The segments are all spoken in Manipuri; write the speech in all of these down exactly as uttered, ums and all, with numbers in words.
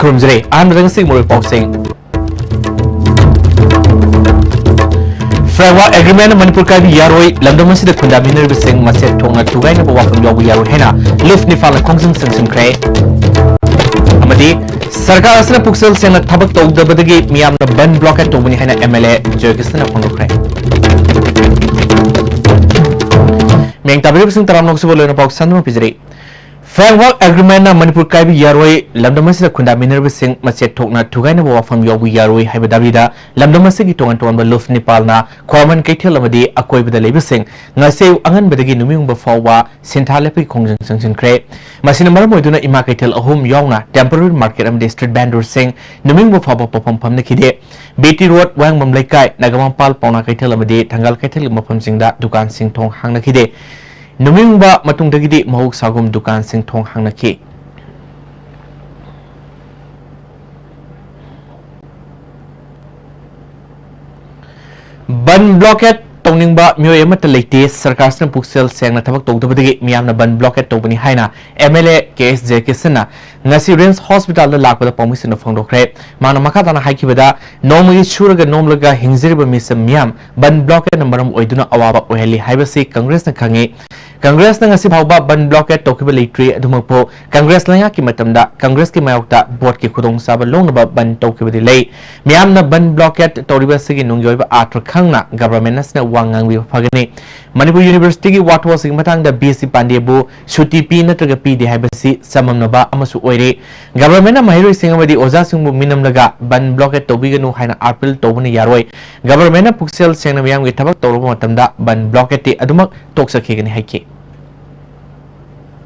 ꯈꯨꯔꯨꯝꯖꯔꯤ꯫ ꯑꯍꯥꯟꯕꯗ ꯉꯁꯤꯒꯤ ꯃꯔꯨꯑꯣꯏꯕ ꯄꯥꯎꯁꯤꯡ꯫ Framework Agreement ꯃꯅꯤꯄꯨꯔ ꯀꯥꯏꯕ ꯌꯥꯔꯣꯏ, ꯂꯝꯗꯝ ꯑꯁꯤꯗ ꯈꯨꯟꯗꯥꯃꯤꯟꯅꯔꯤꯕꯁꯤꯡ ꯃꯁꯦꯠ ꯊꯣꯛꯅ ꯊꯨꯒꯥꯏꯅꯕ ꯋꯥꯐꯝ ꯌꯥꯎꯕ ꯌꯥꯔꯣꯏ ꯍꯥꯏꯅ ꯂꯨꯐ ꯅꯤꯄꯥꯜꯅ ꯈꯣꯡꯖꯪ ꯆꯪꯁꯤꯟꯈ꯭ꯔꯦ꯫ ꯑꯃꯗꯤ ꯁꯔꯀꯥꯔ ꯑꯁꯤꯅ ꯄꯨꯛꯆꯦꯜ ꯁꯦꯡꯅ ꯊꯕꯛ ꯇꯧꯗꯕꯗꯒꯤ ꯃꯤꯌꯥꯝꯅ ꯕꯟ ꯕ꯭ꯂꯣꯀꯦꯠ ꯇꯧꯕꯅꯤ ꯍꯥꯏꯅ MLA ꯖꯣꯏꯀꯤꯁꯟꯅ ꯐꯣꯡꯗꯣꯛꯈ꯭ꯔꯦ꯫ ꯃꯤꯌꯥꯝ ꯇꯥꯕꯤꯔꯤꯕꯁꯤꯡ ꯇꯔꯥꯝꯅ ꯑꯣꯛꯆꯕ ꯂꯣꯏꯅ ꯄꯥꯎ ꯁꯟꯗꯨꯅ ꯄꯤꯖꯔꯤ꯫ Framework Agreement ꯅ ꯃꯅꯤꯄꯨꯔ ꯀꯥꯏꯕ ꯌꯥꯔꯣꯏ, ꯂꯝꯗꯝ ꯑꯁꯤꯗ ꯈꯨꯟꯗꯥꯃꯤꯟꯅꯔꯤꯕꯁꯤꯡ ꯃꯁꯦꯠ ꯊꯣꯛꯅ ꯊꯨꯒꯥꯏꯅꯕ ꯋꯥꯐꯝ ꯌꯥꯎꯕ ꯌꯥꯔꯣꯏ ꯍꯥꯏꯕ ꯗꯥꯕꯤꯗ ꯂꯝꯗꯝ ꯑꯁꯤꯒꯤ ꯇꯣꯉꯥꯟ ꯇꯣꯉꯥꯟꯕ ꯂꯨꯐ ꯅꯤꯄꯥꯜꯅ ꯈ꯭ꯋꯥꯏꯔꯝꯕꯟ ꯀꯩꯊꯦꯜ ꯑꯃꯗꯤ ꯑꯀꯣꯏꯕꯗ ꯂꯩꯕꯁꯤꯡ ꯉꯁꯤ ꯑꯌꯨꯛ ꯑꯉꯟꯕꯗꯒꯤ ꯅꯨꯃꯤꯠ ꯌꯨꯡꯕ ꯐꯥꯎꯕ ꯁꯤꯟꯊꯥ ꯂꯦꯞꯄꯒꯤ ꯈꯣꯡꯖꯪ ꯆꯪꯁꯤꯟꯈ꯭ꯔꯦ꯫ ꯃꯁꯤꯅ ꯃꯔꯝ ꯑꯣꯏꯗꯨꯅ ꯏꯃꯥ ꯀꯩꯊꯦꯜ ꯑꯍꯨꯝ ꯌꯥꯎꯅ temporary market ꯑꯃꯗꯤ street vendor ꯁꯤꯡ ꯅꯨꯃꯤꯠ ꯌꯨꯡꯕ ꯐꯥꯎꯕ ꯄꯣꯠꯐꯝ ꯐꯝꯅꯈꯤꯗꯦ꯫ ꯕꯤ ꯇꯤ ꯔꯣꯗ, ꯋꯥꯍꯦꯡꯕꯝ ꯂꯩꯀꯥꯏ, ꯅꯒꯥꯃꯄꯥꯜ ꯄꯥꯎꯅꯥ ꯀꯩꯊꯦꯜ ꯑꯃꯗꯤ ꯊꯪꯒꯥꯜ ꯀꯩꯊꯦꯜꯒꯤ ꯃꯐꯝꯁꯤꯡꯗ ꯗꯨꯀꯥꯟꯁꯤꯡ ꯊꯣꯡ ꯍꯥꯡꯅꯈꯤꯗꯦ꯫ ꯅꯨꯃꯤꯠ ꯌꯨꯡꯕ ꯃꯇꯨꯡꯗꯒꯤꯗꯤ ꯃꯍꯧꯁꯥꯒꯨꯝ ꯗꯨꯀꯥꯟꯁꯤꯡ ꯊꯣꯡ ꯍꯥꯡꯅꯈꯤ꯫ ꯕꯟ ꯕ꯭ꯂꯣꯀꯦꯠ ꯇꯧꯅꯤꯡꯕ ꯃꯤꯑꯣꯏ ꯑꯃꯠꯇ ꯂꯩꯇꯦ꯫ ꯁꯔꯀꯥꯔꯁꯤꯅ ꯄꯨꯛꯆꯦꯜ ꯁꯦꯡꯅ ꯊꯕꯛ ꯇꯧꯗꯕꯗꯒꯤ ꯃꯤꯌꯥꯝꯅ ꯕꯟ ꯕ꯭ꯂꯣꯀꯦꯠ ꯇꯧꯕꯅꯤ ꯍꯥꯏꯅ MLA ꯀꯦ ꯑꯦꯁ ꯖꯦꯀꯤꯁꯟꯅ ꯉꯁꯤ ꯔꯤꯝꯁ ꯍꯣꯁꯄꯤꯇꯥꯜꯗ ꯂꯥꯛꯄꯗ ꯄꯥꯎꯃꯤꯁꯤꯡꯗ ꯐꯣꯡꯗꯣꯛꯈ꯭ꯔꯦ꯫ ꯃꯥꯅ ꯃꯈꯥ ꯇꯥꯅ ꯍꯥꯏꯈꯤꯕꯗ, ꯅꯣꯡꯃꯒꯤ ꯁꯨꯔꯒ ꯅꯣꯝꯂꯒ ꯍꯤꯡꯖꯔꯤꯕ ꯃꯤꯁꯛ ꯃꯤꯌꯥꯝ ꯕꯟ ꯕ꯭ꯂꯣꯀꯦꯠꯅ ꯃꯔꯝ ꯑꯣꯏꯗꯨꯅ ꯑꯋꯥꯕ ꯑꯣꯏꯍꯜꯂꯤ ꯍꯥꯏꯕꯁꯤ ꯀꯪꯒ꯭ꯔꯦꯁꯅ ꯈꯪꯉꯤ꯫ ꯀꯪꯒ꯭ꯔꯦꯁꯅ ꯉꯁꯤ ꯐꯥꯎꯕ ꯕꯟ ꯕ꯭ꯂꯣꯀꯦꯠ ꯇꯧꯈꯤꯕ ꯂꯩꯇ꯭ꯔꯤ꯫ ꯑꯗꯨꯃꯛꯄꯨ ꯀꯪꯒ꯭ꯔꯦꯁ ꯂꯩꯉꯥꯛꯀꯤ ꯃꯇꯝꯗ ꯀꯪꯒ꯭ꯔꯦꯁꯀꯤ ꯃꯥꯌꯣꯛꯇ ꯚꯣꯠꯀꯤ ꯈꯨꯗꯣꯡꯆꯥꯕ ꯂꯧꯅꯕ ꯕꯟ ꯇꯧꯈꯤꯕꯗꯤ ꯂꯩ꯫ ꯃꯤꯌꯥꯝꯅ ꯕꯟ ꯕ꯭ꯂꯣꯀꯦꯠ ꯇꯧꯔꯤꯕ ꯑꯁꯤꯒꯤ ꯅꯨꯡꯒꯤ ꯑꯣꯏꯕ ꯑꯥꯔꯊ ꯈꯪꯅ ꯒꯚꯔꯟꯃꯦꯟꯠ ꯑꯁꯤꯅ ꯋꯥ ꯉꯥꯡꯕꯤꯕ ꯐꯒꯅꯤ꯫ ꯃꯅꯤꯄꯨꯔ ꯌꯨꯅꯤꯚꯔꯁꯤꯇꯤꯒꯤ ꯋꯥꯊꯣꯛ ꯑꯁꯤꯒꯤ ꯃꯇꯥꯡꯗ ꯕꯤ ꯑꯦꯁ ꯁꯤ ꯄꯥꯟꯗꯦꯕꯨ ꯁꯨꯇꯤ ꯄꯤ ꯅꯠꯇ꯭ꯔꯒ ꯄꯤꯗꯦ ꯍꯥꯏꯕꯁꯤ ꯆꯃꯝꯅꯕ ꯑꯃꯁꯨ ꯑꯣꯏꯔꯦ꯫ ꯒꯚꯔꯟꯃꯦꯟꯠꯅ ꯃꯍꯩꯔꯣꯏꯁꯤꯡ ꯑꯃꯗꯤ ꯑꯣꯖꯥꯁꯤꯡꯕꯨ ꯃꯤꯅꯝꯂꯒ ꯕꯟ ꯕ꯭ꯂꯣꯀꯦꯠ ꯇꯧꯕꯤꯒꯅꯨ ꯍꯥꯏꯅ ꯑꯥꯄꯤꯜ ꯇꯧꯕꯅ ꯌꯥꯔꯣꯏ꯫ ꯒꯚꯔꯟꯃꯦꯟꯠꯅ ꯄꯨꯛꯆꯦꯜ ꯁꯦꯡꯅ ꯃꯤꯌꯥꯝꯒꯤ ꯊꯕꯛ ꯇꯧꯔꯕ ꯃꯇꯝꯗ ꯕꯟ ꯕ꯭ꯂꯣꯀꯦꯠꯇꯤ ꯑꯗꯨꯃꯛ ꯇꯣꯛꯆꯈꯤꯒꯅꯤ ꯍꯥꯏꯈꯤ꯫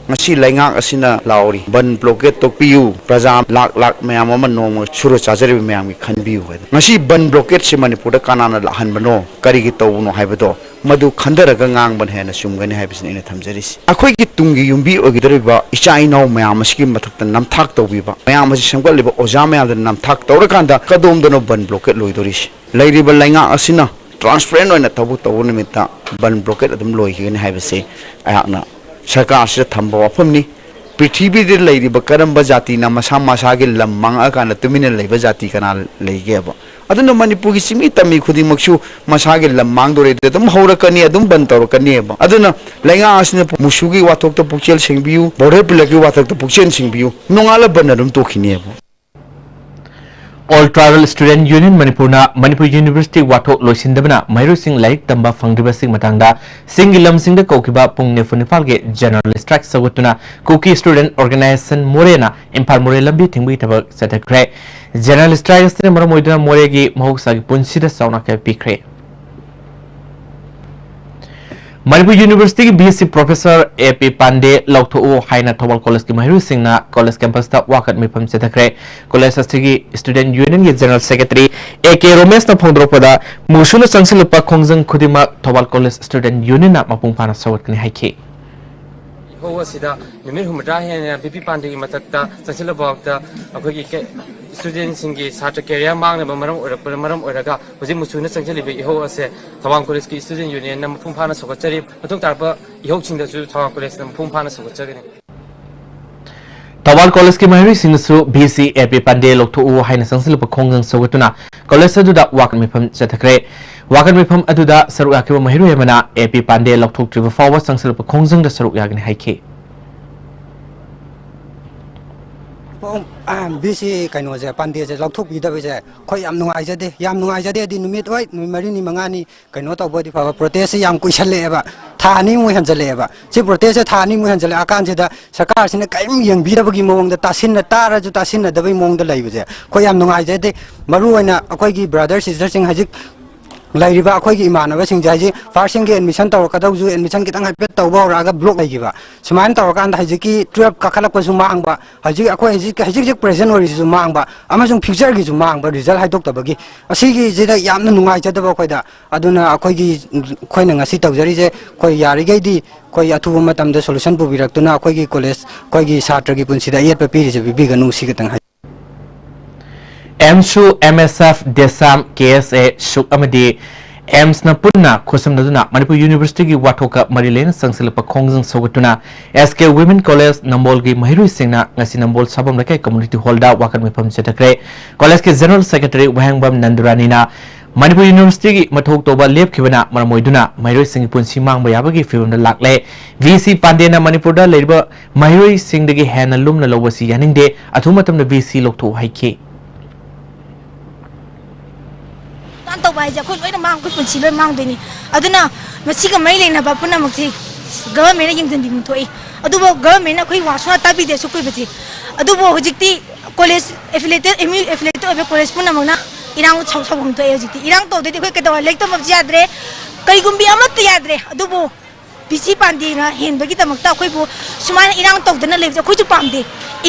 ꯉꯁꯤ ꯂꯩꯉꯥꯛ ꯑꯁꯤꯅ ꯂꯥꯎꯔꯤ, "ꯕꯟ ꯕ꯭ꯂꯣꯀꯦꯠ ꯇꯧꯕꯤꯌꯨ, ꯄ꯭ꯔꯖꯥ ꯂꯥꯛ ꯂꯥꯛ ꯃꯌꯥꯝ ꯑꯃ ꯅꯣꯡꯃ ꯁꯨꯔ ꯆꯥꯖꯔꯤꯕ ꯃꯌꯥꯝꯒꯤ ꯈꯟꯕꯤꯌꯨ" ꯍꯥꯏꯗꯅ꯫ ꯉꯁꯤ ꯕꯟ ꯕ꯭ꯂꯣꯀꯦꯠꯁꯤ ꯃꯅꯤꯄꯨꯔꯗ ꯀꯅꯥꯅ ꯂꯥꯛꯍꯟꯕꯅꯣ, ꯀꯔꯤꯒꯤ ꯇꯧꯕꯅꯣ ꯍꯥꯏꯕꯗꯣ ꯃꯗꯨ ꯈꯟꯊꯔꯒ ꯉꯥꯡꯕꯅ ꯍꯦꯟꯅ ꯆꯨꯝꯒꯅꯤ ꯍꯥꯏꯕꯁꯤꯅꯤ ꯑꯩꯅ ꯊꯝꯖꯔꯤꯁꯤ꯫ ꯑꯩꯈꯣꯏꯒꯤ ꯇꯨꯡꯒꯤ ꯌꯨꯝꯕꯤ ꯑꯣꯏꯒꯗꯧꯔꯤꯕ ꯏꯆꯥ ꯏꯅꯥꯎ ꯃꯌꯥꯝ ꯑꯁꯤꯒꯤ ꯃꯊꯛꯇ ꯅꯝꯊꯥꯛ ꯇꯧꯕꯤꯕ, ꯃꯌꯥꯝ ꯑꯁꯤ ꯁꯦꯝꯒꯠꯂꯤꯕ ꯑꯣꯖꯥ ꯃꯌꯥꯝꯗ ꯅꯝꯊꯥꯛ ꯇꯧꯔꯀꯥꯟꯗ ꯀꯗꯣꯝꯗꯅꯣ ꯕꯟ ꯕ꯭ꯂꯣꯀꯦꯠ ꯂꯣꯏꯗꯣꯔꯤꯁꯤ? ꯂꯩꯔꯤꯕ ꯂꯩꯉꯥꯛ ꯑꯁꯤꯅ transparent ꯑꯣꯏꯅ ꯊꯕꯛ ꯇꯧꯕ ꯅꯨꯃꯤꯠꯇ ꯕꯟ ꯕ꯭ꯂꯣꯀꯦꯠ ꯑꯗꯨꯝ ꯂꯣꯏꯈꯤꯒꯅꯤ ꯍꯥꯏꯕꯁꯤ ꯑꯩꯍꯥꯛꯅ ꯁꯔꯀꯥꯔꯁꯤꯗ ꯊꯝꯕ ꯋꯥꯐꯝꯅꯤ꯫ ꯄ꯭ꯔꯤꯊꯤꯕꯤꯗ ꯂꯩꯔꯤꯕ ꯀꯔꯝꯕ ꯖꯥꯇꯤꯅ ꯃꯁꯥ ꯃꯁꯥꯒꯤ ꯂꯝ ꯃꯥꯡꯉꯛꯑꯀꯥꯟꯗ ꯇꯨꯃꯤꯟꯅ ꯂꯩꯕ ꯖꯥꯇꯤ ꯀꯅꯥ ꯂꯩꯒꯦꯕ? ꯑꯗꯨꯅ ꯃꯅꯤꯄꯨꯔꯒꯤ ꯆꯤꯡꯃꯤ ꯇꯝꯃꯤ ꯈꯨꯗꯤꯡꯃꯛꯁꯨ ꯃꯁꯥꯒꯤ ꯂꯝ ꯃꯥꯡꯗꯣꯔꯦ, ꯑꯗꯨꯝ ꯍꯧꯔꯛꯀꯅꯤ, ꯑꯗꯨꯝ ꯕꯟ ꯇꯧꯔꯛꯀꯅꯤꯕ꯫ ꯑꯗꯨꯅ ꯂꯩꯉꯥꯛ ꯑꯁꯤꯅ ꯃꯨꯁꯨꯒꯤ ꯋꯥꯊꯣꯛꯇ ꯄꯨꯛꯆꯦꯜ ꯁꯦꯡꯕꯤꯌꯨ, ꯕꯣꯔꯗꯔ ꯄꯤꯂꯛꯀꯤ ꯋꯥꯊꯣꯛꯇ ꯄꯨꯛꯆꯦꯜ ꯁꯦꯡꯕꯤꯌꯨ, ꯅꯣꯡꯉꯥꯜꯂ ꯕꯟ ꯑꯗꯨꯝ ꯇꯣꯛꯈꯤꯅꯦꯕ꯫ All Tribal Student Union ꯃꯅꯤꯄꯨꯔꯅ ꯃꯅꯤꯄꯨꯔ ꯌꯨꯅꯤꯚꯔꯁꯤꯇꯤ ꯋꯥꯊꯣꯛ ꯂꯣꯏꯁꯤꯟꯗꯕꯅ ꯃꯍꯩꯔꯣꯏꯁꯤꯡ ꯂꯥꯏꯔꯤꯛ ꯇꯝꯕ ꯐꯪꯗ꯭ꯔꯤꯕꯁꯤꯒꯤ ꯃꯇꯥꯡꯗ ꯆꯤꯡꯒꯤ ꯂꯝꯁꯤꯡꯗ ꯀꯧꯈꯤꯕ ꯄꯨꯡ ꯅꯤꯐꯨ ꯅꯤꯄꯥꯜꯒꯤ ꯖꯦꯅꯔꯦꯜ ꯁ꯭ꯇ꯭ꯔꯥꯏꯛ ꯁꯧꯒꯠꯇꯨꯅ ꯀꯨꯀꯤ ꯁ꯭ꯇꯨꯗꯦꯟꯠ ꯑꯣꯔꯒꯅꯥꯏꯖꯦꯁꯟ ꯃꯣꯔꯦꯅ ꯏꯝꯐꯥꯜ ꯃꯣꯔꯦ ꯂꯝꯕꯤ ꯊꯤꯡꯕꯒꯤ ꯊꯕꯛ ꯆꯠꯊꯈ꯭ꯔꯦ꯫ ꯖꯦꯅꯔꯦꯜ ꯁ꯭ꯇ꯭ꯔꯥꯏꯛ ꯑꯁꯤꯅ ꯃꯔꯝ ꯑꯣꯏꯗꯨꯅ ꯃꯣꯔꯦꯒꯤ ꯃꯍꯧꯁꯥꯒꯤ ꯄꯨꯟꯁꯤꯗ ꯆꯥꯎꯅ ꯑꯀꯥꯏꯕ ꯄꯤꯈ꯭ꯔꯦ꯫ ꯃꯅꯤꯄꯨꯔ ꯌꯨꯅꯤꯚꯔꯁꯤꯇꯤꯒꯤ ꯕꯤ ꯑꯦꯁ ꯁꯤ ꯄ꯭ꯔꯣꯐꯦꯁꯔ ꯑꯦ ꯄꯤ ꯄꯥꯟꯗꯦ ꯂꯧꯊꯣꯛꯎ ꯍꯥꯏꯅ ꯊꯧꯕꯥꯜ ꯀꯣꯂꯦꯖꯀꯤ ꯃꯍꯩꯔꯣꯏꯁꯤꯡꯅ ꯀꯣꯂꯦꯖ ꯀꯦꯝꯄꯁꯇ ꯋꯥꯀꯠ ꯃꯤꯐꯝ ꯆꯠꯊꯈ꯭ꯔꯦ꯫ ꯀꯣꯂꯦꯖ ꯑꯁꯤꯒꯤ ꯁ꯭ꯇꯨꯗꯦꯟꯠ ꯌꯨꯅꯤꯌꯟꯒꯤ ꯖꯦꯅꯔꯦꯜ ꯁꯦꯀ꯭ꯔꯦꯇꯔꯤ ꯑꯦ ꯀꯦ ꯔꯣꯃꯦꯁꯅ ꯐꯣꯡꯗꯣꯔꯛꯄꯗ, ꯃꯨꯁꯨꯅ ꯆꯪꯁꯤꯜꯂꯛꯄ ꯈꯣꯡꯖꯪ ꯈꯨꯗꯤꯡꯃꯛ ꯊꯧꯕꯥꯜ ꯀꯣꯂꯦꯖ ꯁ꯭ꯇꯨꯗꯦꯟꯠ ꯌꯨꯅꯤꯌꯟꯅ ꯃꯄꯨꯡ ꯐꯥꯅ ꯁꯧꯒꯠꯀꯅꯤ ꯍꯥꯏꯈꯤ꯫ ꯏꯍꯧ ꯑꯁꯤꯗ ꯅꯨꯃꯤꯠ ꯍꯨꯝꯐꯨꯇꯔꯥ ꯍꯦꯟꯅ ꯕꯤ ꯄꯤ ꯄꯥꯟꯗꯦꯒꯤ ꯃꯊꯛꯇ ꯆꯪꯁꯤꯜꯂꯕ ꯐꯥꯎꯕꯗ ꯑꯩꯈꯣꯏꯒꯤ ꯀꯦ-, ꯁ꯭ꯇꯨꯗꯦꯟꯠꯁꯤꯡꯒꯤ ꯁꯥꯇ꯭ꯔ ꯀꯦꯔꯤꯌꯔ ꯃꯥꯡꯅꯕ ꯃꯔꯝ ꯑꯣꯏꯔꯛꯄꯅ ꯃꯔꯝ ꯑꯣꯏꯔꯒ ꯍꯧꯖꯤꯛ ꯃꯨꯁꯨꯅ ꯆꯪꯁꯤꯜꯂꯤꯕ ꯏꯍꯧ ꯑꯁꯦ ꯊꯧꯕꯥꯜ ꯀꯣꯂꯦꯖꯀꯤ ꯁ꯭ꯇꯨꯗꯦꯟꯠ ꯌꯨꯅꯤꯌꯟꯅ ꯃꯄꯨꯡ ꯐꯥꯅ ꯁꯧꯒꯠꯆꯔꯤ꯫ ꯃꯇꯨꯡ ꯇꯥꯔꯛꯄ ꯏꯍꯧꯁꯤꯡꯗꯁꯨ ꯊꯧꯕꯥꯜ ꯀꯣꯂꯦꯖꯅ ꯃꯄꯨꯡ ꯐꯥꯅ ꯁꯧꯒꯠꯆꯒꯅꯤ꯫ ꯊꯧꯕꯥꯜ ꯀꯣꯂꯦꯖꯀꯤ ꯃꯍꯩꯔꯣꯏꯁꯤꯡꯅꯁꯨ ꯚꯤ ꯁꯤ ꯑꯦ ꯄꯤ ꯄꯥꯟꯗꯦ ꯂꯧꯊꯣꯛꯎ ꯍꯥꯏꯅ ꯆꯪꯁꯤꯜꯂꯛꯄ ꯈꯣꯡꯖꯪ ꯁꯧꯒꯠꯇꯨꯅ ꯀꯣꯂꯦꯖ ꯑꯗꯨꯗ ꯋꯥꯀꯠ ꯃꯤꯐꯝ ꯆꯠꯊꯈ꯭ꯔꯦ꯫ ꯋꯥꯀꯠ ꯃꯤꯐꯝ ꯑꯗꯨꯗ ꯁꯔꯨꯛ ꯌꯥꯈꯤꯕ ꯃꯍꯩꯔꯣꯏ ꯑꯃꯅ ꯑꯦ ꯄꯤ ꯄꯥꯟꯗꯦ ꯂꯧꯊꯣꯛꯇ꯭ꯔꯤꯕ ꯐꯥꯎꯕ ꯆꯪꯁꯤꯜꯂꯛꯄ ꯈꯣꯡꯖꯪꯗ ꯁꯔꯨꯛ ꯌꯥꯒꯅꯤ ꯍꯥꯏꯈꯤ꯫ ꯕꯤ ꯁꯤ ꯀꯩꯅꯣꯁꯦ, ꯄꯥꯟꯗꯦꯁꯦ ꯂꯧꯊꯣꯛꯄꯤꯗꯕꯁꯦ ꯑꯩꯈꯣꯏ ꯌꯥꯝ ꯅꯨꯡꯉꯥꯏꯖꯗꯦ꯫ ꯌꯥꯝ ꯅꯨꯡꯉꯥꯏꯖꯗꯦ ꯍꯥꯏꯗꯤ ꯅꯨꯃꯤꯠ, ꯍꯣꯏ, ꯅꯨꯃꯤꯠ ꯃꯔꯤꯅꯤ ꯃꯉꯥꯅꯤ ꯀꯩꯅꯣ ꯇꯧꯕ ꯑꯣꯏꯗꯤ ꯐꯕ, ꯄ꯭ꯔꯣꯇꯦꯁꯁꯦ ꯌꯥꯝ ꯀꯨꯏꯁꯜꯂꯛꯑꯦꯕ, ꯊꯥ ꯑꯅꯤꯃꯨꯛ ꯍꯦꯟꯖꯜꯂꯛꯑꯦꯕ꯫ ꯁꯤ ꯄ꯭ꯔꯣꯇꯦꯁꯁꯦ ꯊꯥ ꯑꯅꯤꯃꯨꯛ ꯍꯦꯟꯖꯜꯂꯛꯑꯀꯥꯟꯁꯤꯗ ꯁꯔꯀꯥꯔꯁꯤꯅ ꯀꯔꯤꯝ ꯌꯦꯡꯕꯤꯗꯕꯒꯤ ꯃꯑꯣꯡꯗ, ꯇꯥꯁꯤꯟꯅ ꯇꯥꯔꯁꯨ ꯇꯥꯁꯤꯟꯅꯗꯕꯒꯤ ꯃꯑꯣꯡꯗ ꯂꯩꯕꯁꯦ ꯑꯩꯈꯣꯏ ꯌꯥꯝ ꯅꯨꯡꯉꯥꯏꯖꯗꯦ꯫ ꯃꯔꯨꯑꯣꯏꯅ ꯑꯩꯈꯣꯏꯒꯤ ꯕ꯭ꯔꯗꯔ ꯁꯤꯁꯇꯔꯁꯤꯡ ꯍꯧꯖꯤꯛ ꯂꯩꯔꯤꯕ ꯑꯩꯈꯣꯏꯒꯤ ꯏꯃꯥꯟꯅꯕꯁꯤꯡꯁꯦ ꯍꯧꯖꯤꯛ ꯐꯥꯔꯁ ꯁꯦꯝꯒꯤ ꯑꯦꯗꯃꯤꯁꯟ ꯇꯧꯔꯛꯀꯗꯧꯁꯨ ꯑꯦꯗꯃꯤꯁꯟ ꯈꯤꯇꯪ ꯍꯥꯏꯐꯦꯠ ꯇꯧꯕ ꯍꯧꯔꯛꯑꯒ ꯕ꯭ꯂꯣꯛ ꯂꯩꯈꯤꯕ꯫ ꯁꯨꯃꯥꯏꯅ ꯇꯧꯔꯀꯥꯟꯗ ꯍꯧꯖꯤꯛꯀꯤ ꯇꯨꯌꯦꯜꯞ ꯀꯥꯈꯠꯂꯛꯄꯁꯨ ꯃꯥꯡꯕ, ꯍꯧꯖꯤꯛ ꯑꯩꯈꯣꯏ ꯍꯧꯖꯤꯛ, ꯍꯧꯖꯤꯛ ꯍꯧꯖꯤꯛ ꯄ꯭ꯔꯦꯖꯦꯟ ꯑꯣꯏꯔꯤꯁꯤꯁꯨ ꯃꯥꯡꯕ, ꯑꯃꯁꯨꯡ ꯐ꯭ꯌꯨꯆꯔꯒꯤꯁꯨ ꯃꯥꯡꯕ, ꯔꯤꯖꯜ ꯍꯥꯏꯗꯣꯛꯇꯕꯒꯤ꯫ ꯑꯁꯤꯒꯤꯁꯤꯗ ꯌꯥꯝꯅ ꯅꯨꯡꯉꯥꯏꯖꯗꯕ ꯑꯩꯈꯣꯏꯗ꯫ ꯑꯗꯨꯅ ꯑꯩꯈꯣꯏꯒꯤ, ꯑꯩꯈꯣꯏꯅ ꯉꯁꯤ ꯇꯧꯖꯔꯤꯁꯦ, ꯑꯩꯈꯣꯏ ꯌꯥꯔꯤꯈꯩꯗꯤ ꯑꯩꯈꯣꯏ ꯑꯊꯨꯕ ꯃꯇꯝꯗ ꯁꯣꯂꯨꯁꯟ ꯄꯨꯕꯤꯔꯛꯇꯨꯅ ꯑꯩꯈꯣꯏꯒꯤ ꯀꯣꯂꯦꯖ, ꯑꯩꯈꯣꯏꯒꯤ ꯁꯥꯇ꯭ꯔꯒꯤ ꯄꯨꯟꯁꯤꯗ ꯑꯌꯦꯠꯄ ꯄꯤꯔꯤꯁꯦ ꯄꯤꯕꯤꯒꯅꯨ, ꯁꯤ ꯈꯛꯇꯪ ꯍꯥꯏ꯫ ꯑꯦꯝꯁꯨ, ꯑꯦꯝ ꯑꯦꯁ ꯑꯦꯐ, ꯗꯦꯁꯥꯝ, ꯀꯦ ꯑꯦꯁ ꯑꯦ, ꯁꯨꯛ ꯑꯃꯗꯤ ꯑꯦꯝꯁꯅ ꯄꯨꯟꯅ ꯈꯨꯠꯁꯝꯅꯗꯨꯅ ꯃꯅꯤꯄꯨꯔ ꯌꯨꯅꯤꯚꯔꯁꯤꯇꯤꯒꯤ ꯋꯥꯊꯣꯛꯀ ꯃꯔꯤ ꯂꯩꯅꯅ ꯆꯪꯁꯤꯜꯂꯛꯄ ꯈꯣꯡꯖꯪ ꯁꯧꯒꯠꯇꯨꯅ ꯑꯦꯁ ꯀꯦ ꯋꯤꯃꯦꯟ ꯀꯣꯂꯦꯖ ꯅꯝꯕꯣꯜꯒꯤ ꯃꯍꯩꯔꯣꯏꯁꯤꯡꯅ ꯉꯁꯤ ꯅꯝꯕꯣꯜ ꯁꯥꯕꯝ ꯂꯩꯀꯥꯏ ꯀꯝꯃ꯭ꯌꯨꯅꯤꯇꯤ ꯍꯣꯜꯗ ꯋꯥꯀꯠ ꯃꯤꯐꯝ ꯆꯠꯊꯈ꯭ꯔꯦ꯫ ꯀꯣꯂꯦꯖꯀꯤ ꯖꯦꯅꯔꯦꯜ ꯁꯦꯀ꯭ꯔꯦꯇꯔꯤ ꯋꯥꯍꯦꯡꯕꯝ ꯅꯟꯗꯨꯔꯥꯅꯤꯅ ꯃꯅꯤꯄꯨꯔ ꯌꯨꯅꯤꯚꯔꯁꯤꯇꯤꯒꯤ ꯃꯊꯧ ꯇꯧꯕ ꯂꯦꯞꯈꯤꯕꯅ ꯃꯔꯝ ꯑꯣꯏꯗꯨꯅ ꯃꯍꯩꯔꯣꯏꯁꯤꯡꯒꯤ ꯄꯨꯟꯁꯤ ꯃꯥꯡꯕ ꯌꯥꯕꯒꯤ ꯐꯤꯕꯝꯗ ꯂꯥꯛꯂꯦ꯫ ꯚꯤ ꯁꯤ ꯄꯥꯟꯗꯦꯅ ꯃꯅꯤꯄꯨꯔꯗ ꯂꯩꯔꯤꯕ ꯃꯍꯩꯔꯣꯏꯁꯤꯡꯗꯒꯤ ꯍꯦꯟꯅ ꯂꯨꯝꯅ ꯂꯧꯕꯁꯤ ꯌꯥꯅꯤꯡꯗꯦ, ꯑꯊꯨꯕ ꯃꯇꯝꯗ ꯚꯤ ꯁꯤ ꯂꯧꯊꯣꯛꯎ ꯍꯥꯏꯈꯤ꯫ ꯇꯥꯟ ꯇꯧꯕ ꯍꯥꯏꯁꯦ ꯑꯩꯈꯣꯏ ꯂꯣꯏꯅ ꯃꯥꯡ-, ꯑꯩꯈꯣꯏ ꯄꯨꯟꯁꯤ ꯂꯣꯏ ꯃꯥꯡꯗꯣꯏꯅꯤ꯫ ꯑꯗꯨꯅ ꯃꯁꯤꯒ ꯃꯔꯤ ꯂꯩꯅꯕ ꯄꯨꯝꯅꯃꯛꯁꯤ ꯒꯚꯔꯟꯃꯦꯟꯅ ꯌꯦꯡꯁꯤꯟꯕꯤꯐꯝ ꯊꯣꯛꯏ꯫ ꯑꯗꯨꯕꯨ ꯒꯚꯔꯟꯃꯦꯟꯅ ꯑꯩꯈꯣꯏ ꯋꯥ ꯁꯨꯡꯇꯥ ꯇꯥꯕꯤꯗꯦ ꯑꯁꯨꯛ ꯀꯨꯏꯕꯁꯤ꯫ ꯑꯗꯨꯕꯨ ꯍꯧꯖꯤꯛꯇꯤ ꯀꯣꯂꯦꯖ ꯑꯦꯐꯤꯂꯦꯇꯦꯗ, ꯑꯦꯝ ꯌꯨ ꯑꯦꯐꯤꯂꯦꯇꯦꯗ ꯑꯣꯏꯕ ꯀꯣꯂꯦꯖ ꯄꯨꯝꯅꯃꯛꯅ ꯏꯔꯥꯡ ꯁꯧ-, ꯁꯧꯐꯝ ꯊꯣꯛꯑꯦ ꯍꯧꯖꯤꯛꯇꯤ꯫ ꯏꯔꯥꯡ ꯇꯧꯗ꯭ꯔꯗꯤ ꯑꯩꯈꯣꯏ ꯀꯩꯗꯧꯔꯦ? ꯂꯥꯏꯔꯤꯛ ꯇꯝꯕꯁꯨ ꯌꯥꯗ꯭ꯔꯦ, ꯀꯔꯤꯒꯨꯝꯕꯤ ꯑꯃꯠꯇ ꯌꯥꯗ꯭ꯔꯦ꯫ ꯑꯗꯨꯕꯨ ꯚꯤ ꯁꯤ ꯄꯥꯟꯗꯦꯅ ꯍꯦꯟꯕꯒꯤꯗꯃꯛꯇ ꯑꯩꯈꯣꯏꯕꯨ ꯁꯨꯃꯥꯏꯅ ꯏꯔꯥꯡ ꯇꯧꯗꯅ ꯂꯩꯕꯁꯦ ꯑꯩꯈꯣꯏꯁꯨ ꯄꯥꯝꯗꯦ꯫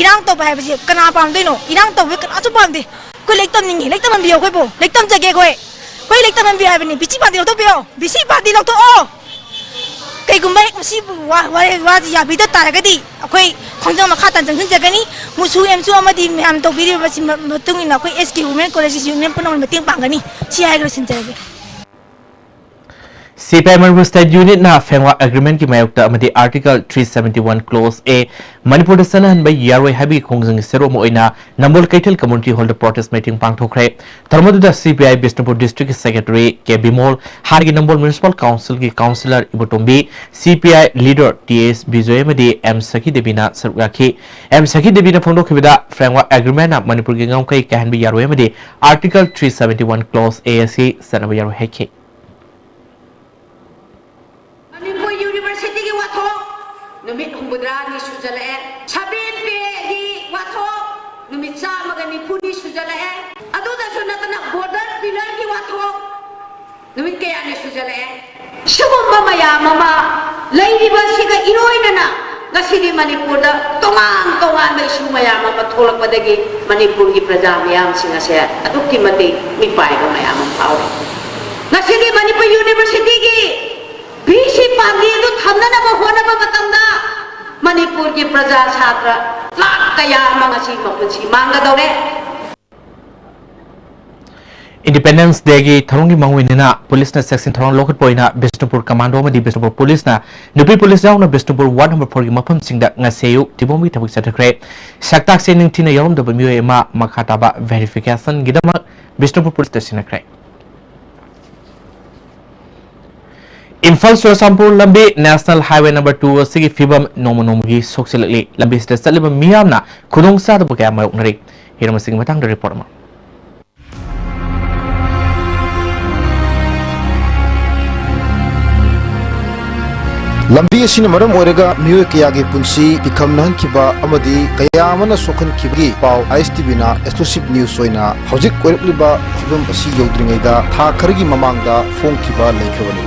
ꯏꯔꯥꯡ ꯇꯧꯕ ꯍꯥꯏꯕꯁꯦ ꯀꯅꯥ ꯄꯥꯝꯗꯣꯏꯅꯣ? ꯏꯔꯥꯡ ꯇꯧꯕꯁꯦ ꯀꯅꯥꯁꯨ ꯄꯥꯝꯗꯦ꯫ ꯑꯩꯈꯣꯏ ꯂꯥꯏꯔꯤꯛ ꯇꯝꯅꯤꯡꯉꯦ, ꯂꯥꯏꯔꯤꯛ ꯇꯝꯍꯟꯕꯤꯌꯣ ꯑꯩꯈꯣꯏꯕꯨ꯫ ꯂꯥꯏꯔꯤꯛ ꯇꯝꯖꯒꯦ ꯑꯩꯈꯣꯏ꯫ ꯑꯩꯈꯣꯏ ꯂꯥꯏꯔꯤꯛ ꯇꯝꯍꯟꯕꯤꯌꯨ ꯍꯥꯏꯕꯅꯤ꯫ ꯚꯤ ꯁꯤ ꯄꯥꯟꯗꯦ ꯂꯧꯊꯣꯛꯄꯤꯌꯣ꯫ ꯚꯤ ꯁꯤ ꯄꯥꯟꯗꯦ ꯂꯧꯊꯣꯛꯑꯣ꯫ ꯀꯩꯒꯨꯝꯕ ꯍꯦꯛ ꯃꯁꯤꯕꯨ ꯋꯥ-, ꯋꯥꯔꯦ-, ꯋꯥꯁꯤ ꯌꯥꯕꯤꯗ ꯇꯥꯔꯒꯗꯤ ꯑꯩꯈꯣꯏ ꯈꯣꯡꯖꯪ ꯃꯈꯥ ꯇꯥꯅ ꯆꯪꯁꯤꯟꯖꯒꯅꯤ꯫ ꯃꯨꯁꯨ ꯑꯦꯝꯁꯨ ꯑꯃꯗꯤ ꯃꯌꯥꯝ ꯇꯧꯕꯤꯔꯤꯕꯁꯤ ꯃ-, ꯃꯇꯨꯡ ꯏꯟꯅ ꯑꯩꯈꯣꯏ S K women college union ꯄꯨꯝꯅꯃꯛ ꯃꯇꯦꯡ ꯄꯥꯡꯒꯅꯤ꯫ ꯁꯤ ꯍꯥꯏꯔꯒ ꯂꯣꯏꯁꯤꯟꯖꯔꯒꯦ꯫ C P I Manipur state ꯌꯨꯅꯤꯠꯅ ꯐ꯭ꯔꯦꯝꯋꯥꯔꯛ ꯑꯦꯒ꯭ꯔꯤꯃꯦꯟꯠꯀꯤ ꯃꯥꯌꯣꯛꯇ ꯑꯃꯗꯤ article three seventy one clause A ꯃꯅꯤꯄꯨꯔꯗ ꯆꯠꯅꯍꯟꯕ ꯌꯥꯔꯣꯏ ꯍꯥꯏꯕꯒꯤ ꯈꯣꯡꯖꯪꯒꯤ ꯁꯔꯨꯛ ꯑꯃ ꯑꯣꯏꯅ ꯅꯝꯕꯣꯜ ꯀꯩꯊꯦꯜ ꯀꯝꯃ꯭ꯌꯨꯅꯤꯇꯤ ꯍꯣꯜꯗ ꯄ꯭ꯔꯣꯇꯦꯁ ꯃꯤꯇꯤꯡ ꯄꯥꯡꯊꯣꯛꯈ꯭ꯔꯦ꯫ ꯊꯧꯔꯝ ꯑꯗꯨꯗ ꯁꯤ ꯄꯤ ꯑꯥꯏ ꯕꯤꯁꯅꯨꯄꯨꯔ ꯗꯤꯁꯇ꯭ꯔꯤꯛꯀꯤ ꯁꯦꯀ꯭ꯔꯦꯇꯔꯤ ꯀꯦ ꯕꯤꯃꯣꯜ, ꯍꯥꯟꯅꯒꯤ ꯅꯝꯕꯣꯜ ꯃ꯭ꯌꯨꯅꯤꯁꯤꯄꯥꯜ ꯀꯥꯎꯟꯁꯤꯜꯒꯤ ꯀꯥꯎꯟꯁꯤꯂꯔ ꯏꯕꯣꯇꯣꯝꯕꯤ, ꯁꯤ ꯄꯤ ꯑꯥꯏ ꯂꯤꯗꯔ ꯇꯤ ꯑꯦꯁ ꯕꯤꯖꯣꯏ ꯑꯃꯗꯤ ꯑꯦꯝ ꯁꯈꯤ ꯗꯦꯕꯤꯅ ꯁꯔꯨꯛ ꯌꯥꯈꯤ꯫ ꯑꯦꯝ ꯁꯈꯤ ꯗꯦꯕꯤꯅ ꯐꯣꯡꯗꯣꯛꯈꯤꯕꯗ, ꯐ꯭ꯔꯦꯝꯋꯥꯔꯛ ꯑꯦꯒ꯭ꯔꯤꯃꯦꯟꯠꯅ ꯃꯅꯤꯄꯨꯔꯒꯤ ꯉꯝꯈꯩ ꯀꯥꯏꯍꯟꯕ ꯌꯥꯔꯣꯏ ꯑꯃꯗꯤ article three seventy one clause A ꯑꯁꯤ ꯆꯠꯅꯕ ꯌꯥꯔꯣꯏ ꯍꯥꯏꯈꯤ꯫ ꯃꯅꯤꯄꯨꯔ ꯌꯨꯅꯤꯚꯔꯁꯤꯇꯤꯒꯤ ꯋꯥꯊꯣꯛ ꯅꯨꯃꯤꯠ ꯍꯨꯝꯐꯨꯇꯔꯥꯅꯤ ꯁꯨꯖꯜꯂꯛꯑꯦ꯫ ꯁꯚꯦꯟ ꯄꯦꯒꯤ ꯋꯥꯊꯣꯛ ꯅꯨꯃꯤꯠ ꯆꯥꯝꯃꯒ ꯅꯤꯐꯨꯅꯤ ꯁꯨꯖꯜꯂꯛꯑꯦ꯫ ꯑꯗꯨꯗꯁꯨ ꯅꯠꯇꯅ ꯕꯣꯔꯗꯔ ꯄꯤꯂꯔꯒꯤ ꯋꯥꯊꯣꯛ ꯅꯨꯃꯤꯠ ꯀꯌꯥꯅꯤ ꯁꯨꯖꯜꯂꯛꯑꯦ꯫ ꯁꯤꯒꯨꯝꯕ ꯃꯌꯥꯝ ꯑꯃ ꯂꯩꯔꯤꯕꯁꯤꯒ ꯏꯔꯣꯏꯅꯅ ꯉꯁꯤꯗꯤ ꯃꯅꯤꯄꯨꯔꯗ ꯇꯣꯉꯥꯟ ꯇꯣꯉꯥꯟꯕ ꯏꯁꯨ ꯃꯌꯥꯝ ꯑꯃ ꯊꯣꯛꯂꯛꯄꯗꯒꯤ ꯃꯅꯤꯄꯨꯔꯒꯤ ꯄ꯭ꯔꯖꯥ ꯃꯤꯌꯥꯝꯁꯤꯡ ꯑꯁꯦ ꯑꯗꯨꯛꯀꯤ ꯃꯇꯤꯛ ꯃꯤꯄꯥꯏꯕ ꯃꯌꯥꯝ ꯑꯃ ꯐꯥꯎꯔꯦ꯫ ꯉꯁꯤꯗꯤ ꯃꯅꯤꯄꯨꯔ ꯌꯨꯅꯤꯚꯔꯁꯤꯇꯤꯒꯤ ꯚꯤ ꯁꯤ ꯄꯥꯝꯕꯤ ꯑꯗꯨ ꯊꯝꯅꯅꯕ ꯍꯣꯠꯅꯕ ꯃꯇꯝꯗ ꯃꯅꯤꯄꯨꯔꯒꯤ ꯄ꯭ꯔꯖꯥ ꯁꯥꯇ꯭ꯔ ꯂꯥꯈ ꯀꯌꯥ ꯑꯃ ꯉꯁꯤ ꯃꯄꯨꯟꯁꯤ ꯃꯥꯡꯒꯗꯧꯔꯦ꯫ Independence Day ꯒꯤ ꯊꯧꯔꯝꯒꯤ ꯃꯥꯡꯑꯣꯏꯅꯅ ꯄꯨꯂꯤꯁꯅ ꯆꯦꯛꯁꯤꯟ ꯊꯧꯔꯥꯡ ꯂꯧꯈꯠꯄ ꯑꯣꯏꯅ ꯕꯤꯁꯅꯨꯄꯨꯔ ꯀꯃꯥꯟꯗꯣ ꯑꯃꯗꯤ ꯕꯤꯁꯅꯨꯄꯨꯔ ꯄꯨꯂꯤꯁꯅ ꯅꯨꯄꯤ ꯄꯨꯂꯤꯁ ꯌꯥꯎꯅ ꯕꯤꯁꯅꯨꯄꯨꯔ ꯋꯥꯔꯗ ꯅꯝꯕꯔ ꯐꯣꯔꯒꯤ ꯃꯐꯝꯁꯤꯡꯗ ꯉꯁꯤ ꯑꯌꯨꯛ ꯊꯤꯕꯣꯡꯒꯤ ꯊꯕꯛ ꯆꯠꯊꯈ꯭ꯔꯦ꯫ ꯁꯛꯇꯥꯛꯁꯦ ꯅꯤꯡꯊꯤꯅ ꯌꯥꯎꯔꯝꯗꯕ ꯃꯤꯑꯣꯏ ꯑꯃ ꯃꯈꯥ ꯇꯥꯕ ꯚꯦꯔꯤꯐꯤꯀꯦꯁꯟꯒꯤꯗꯃꯛ ꯕꯤꯁꯅꯨꯄꯨꯔ ꯄꯨꯂꯤꯁꯇ ꯁꯤꯟꯅꯈ꯭ꯔꯦ꯫ ꯏꯝꯐꯥꯜ ꯆꯨꯔꯆꯥꯟꯄꯨꯔ ꯂꯝꯕꯤ ꯅꯦꯁꯅꯦꯜ ꯍꯥꯏꯋꯦ ꯅꯝꯕꯔ ꯇꯨ ꯑꯁꯤꯒꯤ ꯐꯤꯕꯝ ꯅꯣꯡꯃ ꯅꯣꯡꯃꯒꯤ ꯁꯣꯛꯆꯤꯜꯂꯛꯂꯤ꯫ ꯂꯝꯕꯤꯁꯤꯗ ꯆꯠꯂꯤꯕ ꯃꯤꯌꯥꯝꯅ ꯈꯨꯗꯣꯡꯆꯥꯗꯕ ꯀꯌꯥ ꯃꯥꯌꯣꯛꯅꯔꯤ꯫ ꯍꯤꯔꯝ ꯑꯁꯤꯒꯤ ꯃꯇꯥꯡꯗ ꯔꯤꯄꯣꯔꯠ ꯑꯃ꯫ ꯂꯝꯕꯤ ꯑꯁꯤꯅ ꯃꯔꯝ ꯑꯣꯏꯔꯒ ꯃꯤꯑꯣꯏ ꯀꯌꯥꯒꯤ ꯄꯨꯟꯁꯤ ꯄꯤꯈꯝꯅꯍꯟꯈꯤꯕ ꯑꯃꯗꯤ ꯀꯌꯥ ꯑꯃꯅ ꯁꯣꯛꯍꯟꯈꯤꯕꯒꯤ ꯄꯥꯎ ꯑꯥꯏ ꯑꯦꯁ ꯇꯤ ꯚꯤꯅ exclusive news ꯑꯣꯏꯅ ꯍꯧꯖꯤꯛ ꯑꯣꯏꯔꯛꯂꯤꯕ ꯐꯤꯕꯝ ꯑꯁꯤ ꯌꯧꯗ꯭ꯔꯤꯉꯩꯗ ꯊꯥ ꯈꯔꯒꯤ ꯃꯃꯥꯡꯗ ꯐꯣꯡꯈꯤꯕ ꯂꯩꯈ꯭ꯔꯕꯅꯤ꯫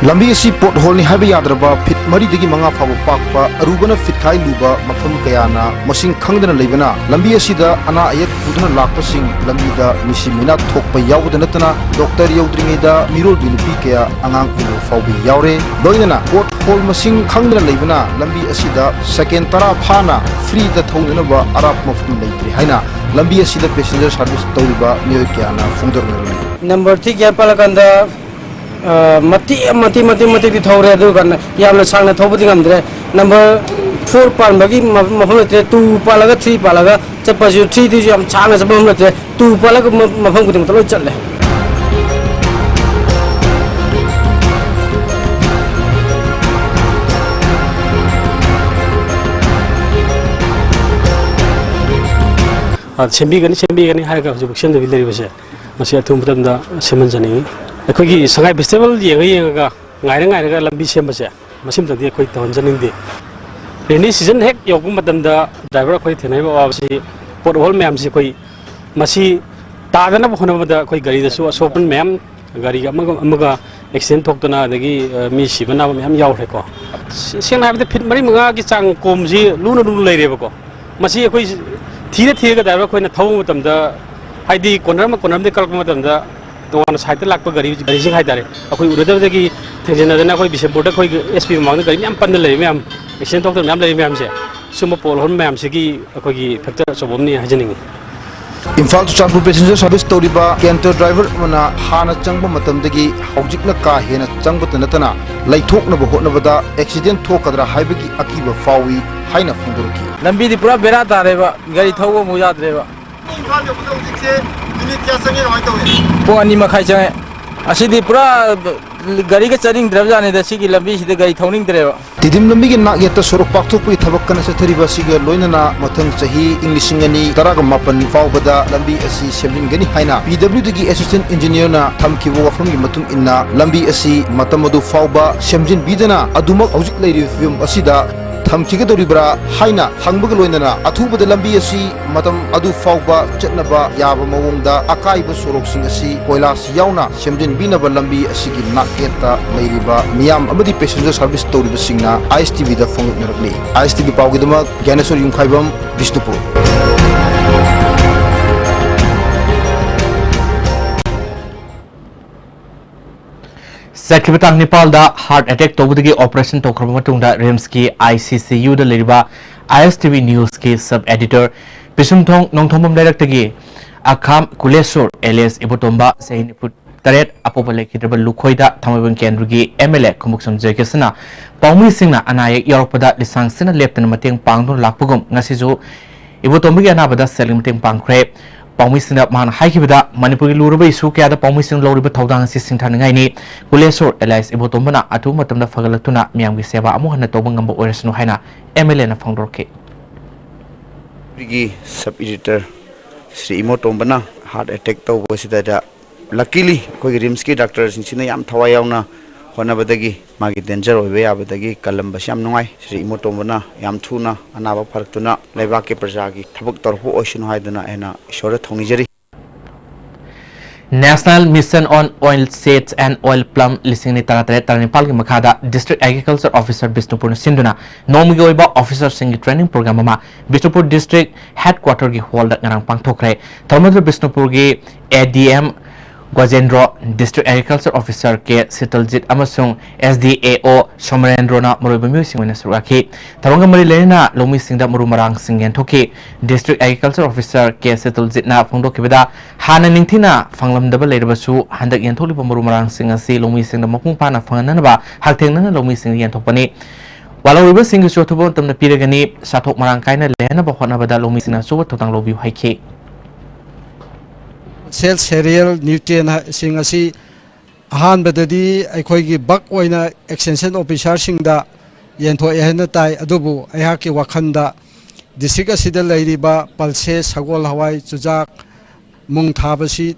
ꯂꯝꯕꯤ ꯑꯁꯤ ꯄꯣꯠ ꯍꯣꯜꯅꯤ ꯍꯥꯏꯕ ꯌꯥꯗ꯭ꯔꯕ ꯐꯤꯠ ꯃꯔꯤꯗꯒꯤ ꯃꯉꯥ ꯐꯥꯎꯕ ꯄꯥꯛꯄ, ꯑꯔꯨꯕꯅ ꯐꯤꯠ ꯈꯥꯏ ꯂꯨꯕ ꯃꯐꯝ ꯀꯌꯥꯅ ꯃꯁꯤꯡ ꯈꯪꯗꯅ ꯂꯩꯕꯅ, ꯂꯝꯕꯤ ꯑꯁꯤꯗ ꯑꯅꯥ ꯑꯌꯦꯛ ꯄꯨꯗꯨꯅ ꯂꯥꯛꯄꯁꯤꯡ ꯂꯝꯕꯤꯗ ꯃꯤꯁꯤ ꯃꯤꯅꯥ ꯊꯣꯛꯄ ꯌꯥꯎꯕꯗ ꯅꯠꯇꯅ, ꯗꯣꯛꯇꯔ ꯌꯧꯗ꯭ꯔꯤꯉꯩꯗ ꯃꯤꯔꯣꯜꯒꯤ ꯅꯨꯄꯤ ꯀꯌꯥ ꯑꯉꯥꯡ ꯎꯅꯕ ꯐꯥꯎꯕ ꯌꯥꯎꯔꯦ꯫ ꯂꯣꯏꯅꯅ ꯄꯣꯠ ꯍꯣꯜ ꯃꯁꯤꯡ ꯈꯪꯗꯅ ꯂꯩꯕꯅ, ꯂꯝꯕꯤ ꯑꯁꯤꯗ ꯁꯦꯀꯦꯟ ꯇꯔꯥ ꯐꯥꯅ ꯐ꯭ꯔꯤꯗ ꯊꯧꯅꯅꯕ ꯑꯔꯥꯞꯄ ꯃꯐꯝ ꯂꯩꯇ꯭ꯔꯦ ꯍꯥꯏꯅ ꯂꯝꯕꯤ ꯑꯁꯤꯗ ꯄꯦꯁꯦꯟꯖꯔ ꯁꯥꯔꯚꯤꯁ ꯇꯧꯔꯤꯕ ꯃꯤꯑꯣꯏ ꯀꯌꯥꯅ ꯐꯣꯡꯗꯣꯛꯅꯔꯝꯃꯤ꯫ ꯅꯝꯕꯔ ꯊ꯭ꯔꯤ ꯒꯤꯌꯥꯔ ꯄꯥꯜꯂꯀꯥꯟꯗ, ꯑ, ꯃꯇꯦꯛ, ꯃꯇꯦꯛ, ꯃꯇꯦꯛ, ꯃꯇꯦꯛꯇꯤ ꯊꯧꯔꯦ, ꯑꯗꯨ ꯀꯥꯟꯗ ꯌꯥꯝꯅ ꯁꯥꯡꯅ ꯊꯧꯕꯗꯤ ꯉꯝꯗ꯭ꯔꯦ꯫ ꯅꯝꯕꯔ ꯐꯣꯔ ꯄꯥꯟꯕꯒꯤ ꯃ-, ꯃꯐꯝ ꯂꯩꯇ꯭ꯔꯦ, ꯇꯨ ꯄꯥꯜꯂꯒ, ꯊ꯭ꯔꯤ ꯄꯥꯜꯂꯒ ꯆꯠꯄꯁꯨ, ꯊ꯭ꯔꯤꯗꯨꯁꯨ ꯌꯥꯝ ꯁꯥꯡꯅ ꯆꯠꯄ ꯃꯐꯝ ꯂꯩꯇ꯭ꯔꯦ, ꯇꯨ ꯄꯥꯜꯂꯒ ꯃ-, ꯃꯐꯝ ꯈꯨꯗꯤꯡꯃꯛꯇ ꯂꯣꯏ ꯆꯠꯂꯦ꯫ ꯑ, ꯁꯦꯝꯕꯤꯒꯅꯤ, ꯁꯦꯝꯕꯤꯒꯅꯤ ꯍꯥꯏꯔꯒ ꯍꯧꯖꯤꯛꯐꯥꯎ ꯁꯦꯝꯗꯕꯤ ꯂꯩꯔꯤꯕꯁꯦ, ꯃꯁꯤ ꯑꯊꯨꯕ ꯃꯇꯝꯗ ꯁꯦꯝꯍꯟꯖꯅꯤꯡꯉꯤ꯫ ꯑꯩꯈꯣꯏꯒꯤ ꯁꯉꯥꯏ ꯐꯦꯁꯇꯤꯚꯦꯜ ꯌꯦꯡꯉ ꯌꯦꯡꯉꯒ, ꯉꯥꯏꯔ ꯉꯥꯏꯔꯒ ꯂꯝꯕꯤ ꯁꯦꯝꯕꯁꯦ, ꯃꯁꯤꯃꯇꯪꯗꯤ ꯑꯩꯈꯣꯏ ꯇꯧꯍꯟꯖꯅꯤꯡꯗꯦ꯫ ꯔꯦꯅꯤ ꯁꯤꯖꯟ ꯍꯦꯛ ꯌꯧꯔꯛꯄ ꯃꯇꯝꯗ ꯗ꯭ꯔꯥꯏꯚꯔ ꯑꯩꯈꯣꯏ ꯊꯦꯡꯅꯔꯤꯕ ꯑꯋꯥꯕꯁꯤ ꯄꯣꯠ ꯍꯣꯜ ꯃꯌꯥꯝꯁꯤ ꯑꯩꯈꯣꯏ ꯃꯁꯤ ꯇꯥꯗꯅꯕ ꯍꯣꯠꯅꯕꯗ ꯑꯩꯈꯣꯏ ꯒꯥꯔꯤꯗꯁꯨ ꯑꯁꯣꯛꯄ ꯃꯌꯥꯝ, ꯒꯥꯔꯤꯒ ꯑꯃꯒ ꯑꯃꯒ ꯑꯦꯛꯁꯤꯗꯦꯟ ꯊꯣꯛꯇꯅ ꯑꯗꯒꯤ, ꯑ, ꯃꯤ ꯁꯤꯕ ꯅꯥꯕ ꯃꯌꯥꯝ ꯌꯥꯎꯈ꯭ꯔꯦꯀꯣ꯫ ꯁꯦꯡꯅ ꯍꯥꯏꯔꯕꯗ ꯐꯤꯠ ꯃꯔꯤ ꯃꯉꯥꯒꯤ ꯆꯥꯡ ꯀꯣꯝꯁꯤ ꯂꯨꯅ ꯂꯨꯅ ꯂꯩꯔꯦꯕꯀꯣ꯫ ꯃꯁꯤ ꯑꯩꯈꯣꯏ ꯊꯤꯔ ꯊꯤꯔꯒ ꯗ꯭ꯔꯥꯏꯚꯔ ꯑꯩꯈꯣꯏꯅ ꯊꯧꯕ ꯃꯇꯝꯗ, ꯍꯥꯏꯗꯤ ꯀꯣꯅꯔ ꯑꯃ ꯀꯣꯅꯔ ꯑꯃꯗꯒꯤ ꯀꯛꯂꯛꯄ ꯃꯇꯝꯗ ꯇꯣꯉꯥꯟꯅ ꯁꯥꯏꯠꯇ ꯂꯥꯛꯄ ꯒꯥꯔꯤ, ꯒꯥꯔꯤꯁꯤꯡ ꯍꯥꯏꯇꯥꯔꯦ, ꯑꯩꯈꯣꯏ ꯎꯅꯗꯕꯗꯒꯤ ꯊꯦꯡꯖꯤꯟꯅꯗꯅ ꯑꯩꯈꯣꯏ ꯕꯤꯁꯦꯝꯄꯨꯔꯗ ꯑꯩꯈꯣꯏ ꯑꯦꯁ ꯄꯤ ꯃꯃꯥꯡꯗ ꯒꯥꯔꯤ ꯃꯌꯥꯝ ꯄꯟꯗ ꯂꯩꯔꯦ ꯃꯌꯥꯝ, ꯑꯦꯛꯁꯤꯗꯦꯟ ꯊꯣꯛꯇꯅ ꯃꯌꯥꯝ ꯂꯩꯔꯦ ꯃꯌꯥꯝꯁꯦ꯫ ꯁꯨꯝꯕ ꯄꯣꯠ ꯍꯣꯟꯕ ꯃꯌꯥꯝꯁꯤꯒꯤ ꯑꯩꯈꯣꯏꯒꯤ ꯐꯦꯛꯇꯔ ꯑꯆꯧꯕ ꯑꯃꯅꯤ ꯍꯥꯏꯖꯅꯤꯡꯉꯤ꯫ ꯏꯝꯐꯥꯜ ꯆꯨꯔꯆꯥꯟꯄꯨꯔ ꯄꯦꯁꯦꯟꯖꯔ ꯁꯥꯔꯚꯤꯁ ꯇꯧꯔꯤꯕ ꯀꯦꯟꯇꯔ ꯗ꯭ꯔꯥꯏꯚꯔ ꯑꯃꯅ ꯍꯥꯟꯅ ꯆꯪꯕ ꯃꯇꯝꯗꯒꯤ ꯍꯧꯖꯤꯛꯅ ꯀꯥ ꯍꯦꯟꯅ ꯆꯪꯕꯇ ꯅꯠꯇꯅ ꯂꯩꯊꯣꯛꯅꯕ ꯍꯣꯠꯅꯕꯗ ꯑꯦꯛꯁꯤꯗꯦꯟ ꯊꯣꯛꯀꯗ꯭ꯔꯥ ꯍꯥꯏꯕꯒꯤ ꯑꯀꯤꯕ ꯐꯥꯎꯏ ꯍꯥꯏꯅ ꯐꯣꯡꯗꯣꯔꯛꯈꯤ꯫ ꯂꯝꯕꯤꯗꯤ ꯄꯨꯔꯥ ꯕꯦꯔꯥ ꯇꯥꯔꯦꯕ, ꯒꯥꯔꯤ ꯊꯧꯕ ꯑꯃꯨꯛ ꯌꯥꯗ꯭ꯔꯦꯕ꯫ ꯏꯝꯐꯥꯜ ꯌꯧꯕꯗ ꯍꯧꯖꯤꯛꯁꯦ ꯃꯤꯅꯤꯠ ꯀꯌꯥ ꯆꯪꯉꯦ, ꯀꯃꯥꯏꯅ ꯇꯧꯋꯤ? ꯄꯨꯡ ꯑꯅꯤ ꯃꯈꯥꯏ ꯆꯪꯉꯦ꯫ ꯑꯁꯤꯗꯤ ꯄꯨꯔꯥ ꯒꯥꯔꯤꯒ ꯆꯠꯅꯤꯡꯗ꯭ꯔꯕꯖꯥꯠꯅꯤꯗ, ꯁꯤꯒꯤ ꯂꯝꯕꯤꯁꯤꯗ ꯒꯥꯔꯤ ꯊꯧꯅꯤꯡꯗ꯭ꯔꯦꯕ꯫ ꯇꯤꯗꯤꯝ ꯂꯝꯕꯤꯒꯤ ꯅꯥꯛꯌꯦꯠꯇ ꯁꯣꯔꯣꯛ ꯄꯥꯛꯊꯣꯛꯄꯒꯤ ꯊꯕꯛ ꯀꯟꯅ ꯆꯠꯊꯔꯤꯕ ꯑꯁꯤꯒ ꯂꯣꯏꯅꯅ ꯃꯊꯪ ꯆꯍꯤ ꯏꯪ ꯂꯤꯁꯤꯡ ꯑꯅꯤ ꯇꯔꯥꯒ ꯃꯥꯄꯟ ꯐꯥꯎꯕꯗ ꯂꯝꯕꯤ ꯑꯁꯤ ꯁꯦꯝꯖꯤꯟꯒꯅꯤ ꯍꯥꯏꯅ ꯄꯤ ꯗꯕ꯭ꯂꯤꯎ ꯗꯤꯒꯤ ꯑꯦꯁꯤꯁꯇꯦꯟ ꯏꯟꯖꯤꯅꯤꯌꯔꯅ ꯊꯝꯈꯤꯕ ꯋꯥꯐꯝꯒꯤ ꯃꯇꯨꯡ ꯏꯟꯅ ꯂꯝꯕꯤ ꯑꯁꯤ ꯃꯇꯝ ꯑꯗꯨ ꯐꯥꯎꯕ ꯁꯦꯝꯖꯤꯟꯕꯤꯗꯅ ꯑꯗꯨꯃꯛ ꯍꯧꯖꯤꯛ ꯂꯩꯔꯤꯕ ꯐꯤꯕꯝ ꯑꯁꯤꯗ ꯊꯝꯈꯤꯒꯗꯧꯔꯤꯕ꯭ꯔꯥ ꯍꯥꯏꯅ ꯍꯪꯕꯒ ꯂꯣꯏꯅꯅ ꯑꯊꯨꯕꯗ ꯂꯝꯕꯤ ꯑꯁꯤ ꯃꯇꯝ ꯑꯗꯨ ꯐꯥꯎꯕ ꯆꯠꯅꯕ ꯌꯥꯕ ꯃꯑꯣꯡꯗ ꯑꯀꯥꯏꯕ ꯁꯣꯔꯣꯛꯁꯤꯡ ꯑꯁꯤ ꯀꯣꯏꯂꯥꯁ ꯌꯥꯎꯅ ꯁꯦꯝꯖꯤꯟꯕꯤꯅꯕ ꯂꯝꯕꯤ ꯑꯁꯤꯒꯤ ꯅꯥꯛꯌꯦꯠꯇ ꯂꯩꯔꯤꯕ ꯃꯤꯌꯥꯝ ꯑꯃꯗꯤ ꯄꯦꯁꯦꯟꯖꯔ ꯁꯥꯔꯚꯤꯁ ꯇꯧꯔꯤꯕꯁꯤꯡꯅ ꯑꯥꯏ ꯑꯦꯁ ꯇꯤ ꯚꯤꯗ ꯐꯣꯡꯗꯣꯛꯅꯔꯛꯂꯤ꯫ ꯑꯥꯏ ꯑꯦꯁ ꯇꯤ ꯚꯤ ꯄꯥꯎꯒꯤꯗꯃꯛ ꯒ꯭ꯌꯥꯅꯦꯁꯣꯔ ꯌꯨꯝꯈꯥꯏꯕꯝ, ꯕꯤꯁꯅꯨꯄꯨꯔ꯫ ꯆꯠꯈꯤꯕ ꯇꯥꯡ ꯅꯤꯄꯥꯜꯗ ꯍꯥꯔꯠ ꯑꯦꯇꯦꯛ ꯇꯧꯕꯗꯒꯤ ꯑꯣꯄꯔꯦꯁꯟ ꯇꯧꯈ꯭ꯔꯕ ꯃꯇꯨꯡꯗ ꯔꯤꯝꯁꯀꯤ ꯑꯥꯏ ꯁꯤ ꯁꯤ ꯌꯨꯗ ꯂꯩꯔꯤꯕ ꯑꯥꯏ ꯑꯦꯁ ꯇꯤ ꯚꯤ ꯅ꯭ꯌꯨꯁꯀꯤ ꯁꯕ ꯑꯦꯗꯤꯇꯔ ꯄꯤꯁꯨꯝꯊꯣꯡ ꯅꯣꯡꯊꯣꯝꯕꯝ ꯂꯩꯔꯛꯇꯒꯤ ꯑꯈꯥꯝ ꯀꯨꯂꯦꯁꯣꯔ ꯑꯦꯂꯤꯌꯥꯁ ꯏꯕꯣꯇꯣꯝꯕ, ꯆꯍꯤ ꯅꯤꯐꯨ ꯇꯔꯦꯠ, ꯑꯄꯣꯛꯄ ꯂꯩꯈꯤꯗ꯭ꯔꯕ ꯂꯨꯈꯣꯏꯗ ꯊꯥꯡꯃꯩꯕꯟ ꯀꯦꯟꯗ꯭ꯔꯒꯤ ꯑꯦꯝ ꯑꯦꯜ ꯑꯦ ꯈꯣꯡꯎꯞꯁꯝ ꯖꯣꯏꯀꯤꯁꯟꯅ ꯄꯥꯎꯃꯤꯁꯤꯡꯅ ꯑꯅꯥ ꯑꯌꯦꯛ ꯌꯥꯎꯔꯛꯄꯗ ꯂꯤꯁꯥꯡ ꯁꯤꯟꯅ ꯂꯦꯞꯇꯅ ꯃꯇꯦꯡ ꯄꯥꯡꯗꯨꯅ ꯂꯥꯛꯄꯒꯨꯝ ꯉꯁꯤꯁꯨ ꯏꯕꯣꯇꯣꯝꯕꯒꯤ ꯑꯅꯥꯕꯗ ꯁꯦꯜꯒꯤ ꯃꯇꯦꯡ ꯄꯥꯡꯈ꯭ꯔꯦ꯫ ꯄꯥꯎꯃꯤꯁꯤꯡꯅ ꯃꯍꯥꯛꯅ ꯍꯥꯏꯈꯤꯕꯗ ꯃꯅꯤꯄꯨꯔꯒꯤ ꯂꯨꯔꯕ ꯏꯁꯨ ꯀꯌꯥꯗ ꯄꯥꯎꯃꯤꯁꯤꯡꯅ ꯂꯧꯔꯤꯕ ꯊꯧꯗꯥꯡ ꯑꯁꯤ ꯁꯤꯡꯊꯥꯅꯤꯡꯉꯥꯏꯅꯤ꯫ ꯀꯨꯂꯦꯁꯣꯔ ꯑꯦꯂꯥꯏꯁ ꯏꯕꯣꯇꯣꯝꯕꯅ ꯑꯊꯨꯕ ꯃꯇꯝꯗ ꯐꯒꯠꯂꯛꯇꯨꯅ ꯃꯤꯌꯥꯝꯒꯤ ꯁꯦꯕꯥ ꯑꯃꯨꯛ ꯍꯟꯅ ꯇꯧꯕ ꯉꯝꯕ ꯑꯣꯏꯔꯁꯅꯨ ꯍꯥꯏꯅ ꯑꯦꯝ ꯑꯦꯜ ꯑꯦꯅ ꯐꯣꯡꯗꯣꯔꯛꯈꯤ꯫ ꯑꯩꯈꯣꯏꯒꯤ ꯁꯕ ꯑꯦꯗꯤꯇꯔ ꯁ꯭ꯔꯤ ꯏꯃꯣꯇꯣꯝꯕꯅ ꯍꯥꯔꯠ ꯑꯦꯇꯦꯛ ꯇꯧꯕꯁꯤꯗ ꯂꯀꯤꯂꯤ ꯑꯩꯈꯣꯏꯒꯤ ꯔꯤꯝꯁꯀꯤ ꯗꯥꯛꯇꯔꯁꯤꯡꯁꯤꯅ ꯌꯥꯝ ꯊꯋꯥꯏ ꯌꯥꯎꯅ ꯍꯣꯠꯅꯕꯗꯒꯤ ꯃꯥꯒꯤ ꯗꯦꯟꯖꯔ ꯑꯣꯏꯕ ꯌꯥꯕꯗꯒꯤ ꯀꯜꯂꯝꯕꯁꯤ ꯌꯥꯝ ꯅꯨꯡꯉꯥꯏ꯫ ꯁ꯭ꯔꯤ ꯏꯃꯣꯇꯣꯝꯕꯅ ꯌꯥꯝ ꯊꯨꯅ ꯑꯅꯥꯕ ꯐꯔꯛꯇꯨꯅ ꯂꯩꯕꯥꯛꯀꯤ ꯄ꯭ꯔꯖꯥꯒꯤ ꯊꯕꯛ ꯇꯧꯔꯛꯄ ꯑꯣꯏꯁꯅꯨ ꯍꯥꯏꯗꯨꯅ ꯑꯩꯅ ꯏꯁꯣꯔꯗ ꯊꯧꯅꯤꯖꯔꯤ꯫ National Mission on Oil Seeds and Oil Palm ꯂꯤꯁꯤꯡ ꯑꯅꯤ ꯇꯔꯥꯇꯔꯦꯠ ꯇꯔꯥꯅꯤꯄꯥꯜꯒꯤ ꯃꯈꯥꯗ District Agriculture Officer ꯕꯤꯁꯅꯨꯄꯨꯔꯅ ꯁꯤꯟꯗꯨꯅ ꯅꯣꯡꯃꯒꯤ ꯑꯣꯏꯕ ꯑꯣꯐꯤꯁꯔꯁꯤꯡꯒꯤ ꯇ꯭ꯔꯦꯅꯤꯡ ꯄ꯭ꯔꯣꯒ꯭ꯔꯥꯝ ꯑꯃ ꯕꯤꯁꯅꯨꯄꯨꯔ ꯗꯤꯁꯇ꯭ꯔꯤꯛ ꯍꯦꯗ ꯀ꯭ꯋꯥꯇꯔꯒꯤ ꯍꯣꯜꯗ ꯉꯔꯥꯡ ꯄꯥꯡꯊꯣꯛꯈ꯭ꯔꯦ꯫ ꯊꯧꯔꯝ ꯑꯗꯨꯗ ꯕꯤꯁꯅꯨꯄꯨꯔꯒꯤ A D M Gojendro, District Agriculture Officer K Sitaljit ꯑꯃꯁꯨꯡ S D A O ꯁꯣꯃꯔꯦꯟꯗ꯭ꯔꯣꯅ ꯃꯔꯨꯑꯣꯏꯕ ꯃꯤꯑꯣꯏꯁꯤꯡ ꯑꯣꯏꯅ ꯁꯔꯨꯛ ꯌꯥꯈꯤ꯫ ꯊꯧꯔꯝꯒ ꯃꯔꯤ ꯂꯩꯅꯅ ꯂꯧꯃꯤꯁꯤꯡꯗ ꯃꯔꯨ ꯃꯔꯥꯡꯁꯤꯡ ꯌꯦꯟꯊꯣꯛꯈꯤ꯫ District Agriculture Officer ꯀꯦ ꯁꯤꯇꯜꯖꯤꯠꯅ ꯐꯣꯡꯗꯣꯛꯈꯤꯕꯗ, ꯍꯥꯟꯅ ꯅꯤꯡꯊꯤꯅ ꯐꯪꯂꯝꯗꯕ ꯂꯩꯔꯕꯁꯨ, ꯍꯟꯗꯛ ꯌꯦꯟꯊꯣꯛꯂꯤꯕ ꯃꯔꯨ ꯃꯔꯥꯡꯁꯤꯡ ꯑꯁꯤ ꯂꯧꯃꯤꯁꯤꯡꯗ ꯃꯄꯨꯡ ꯐꯥꯅ ꯐꯪꯍꯟꯅꯅꯕ ꯍꯛꯊꯦꯡꯅꯅ ꯂꯧꯃꯤꯁꯤꯡꯗ ꯌꯦꯟꯊꯣꯛꯄꯅꯤ꯫ ꯋꯥꯜꯍꯧꯔꯤꯕꯁꯤꯡꯒꯤꯁꯨ ꯑꯊꯨꯕ ꯃꯇꯝꯗ ꯄꯤꯔꯒꯅꯤ꯫ ꯆꯥꯊꯣꯛ ꯃꯔꯥꯡ ꯀꯥꯏꯅ ꯂꯩꯍꯟꯅꯕ ꯍꯣꯠꯅꯕꯗ ꯂꯧꯃꯤꯁꯤꯡꯅ ꯑꯆꯧꯕ ꯊꯧꯗꯥꯡ ꯂꯧꯕꯤꯌꯨ ꯍꯥꯏꯈꯤ꯫ Sales Cereal Nutrient ꯁꯤꯡ ꯑꯁꯤ ꯑꯍꯥꯟꯕꯗꯗꯤ ꯑꯩꯈꯣꯏꯒꯤ bulk ꯑꯣꯏꯅ Extension Officer ꯁꯤꯡꯗ ꯌꯦꯟꯊꯣꯛꯑꯦ ꯍꯥꯏꯅ ꯇꯥꯏ, ꯑꯗꯨꯕꯨ ꯑꯩꯍꯥꯛꯀꯤ ꯋꯥꯈꯜꯗ district ꯑꯁꯤꯗ ꯂꯩꯔꯤꯕ pulses, ꯁꯒꯣꯜ ꯍꯋꯥꯏ, ꯆꯨꯖꯥꯛ, ꯃꯨꯡ ꯊꯥꯕꯁꯤ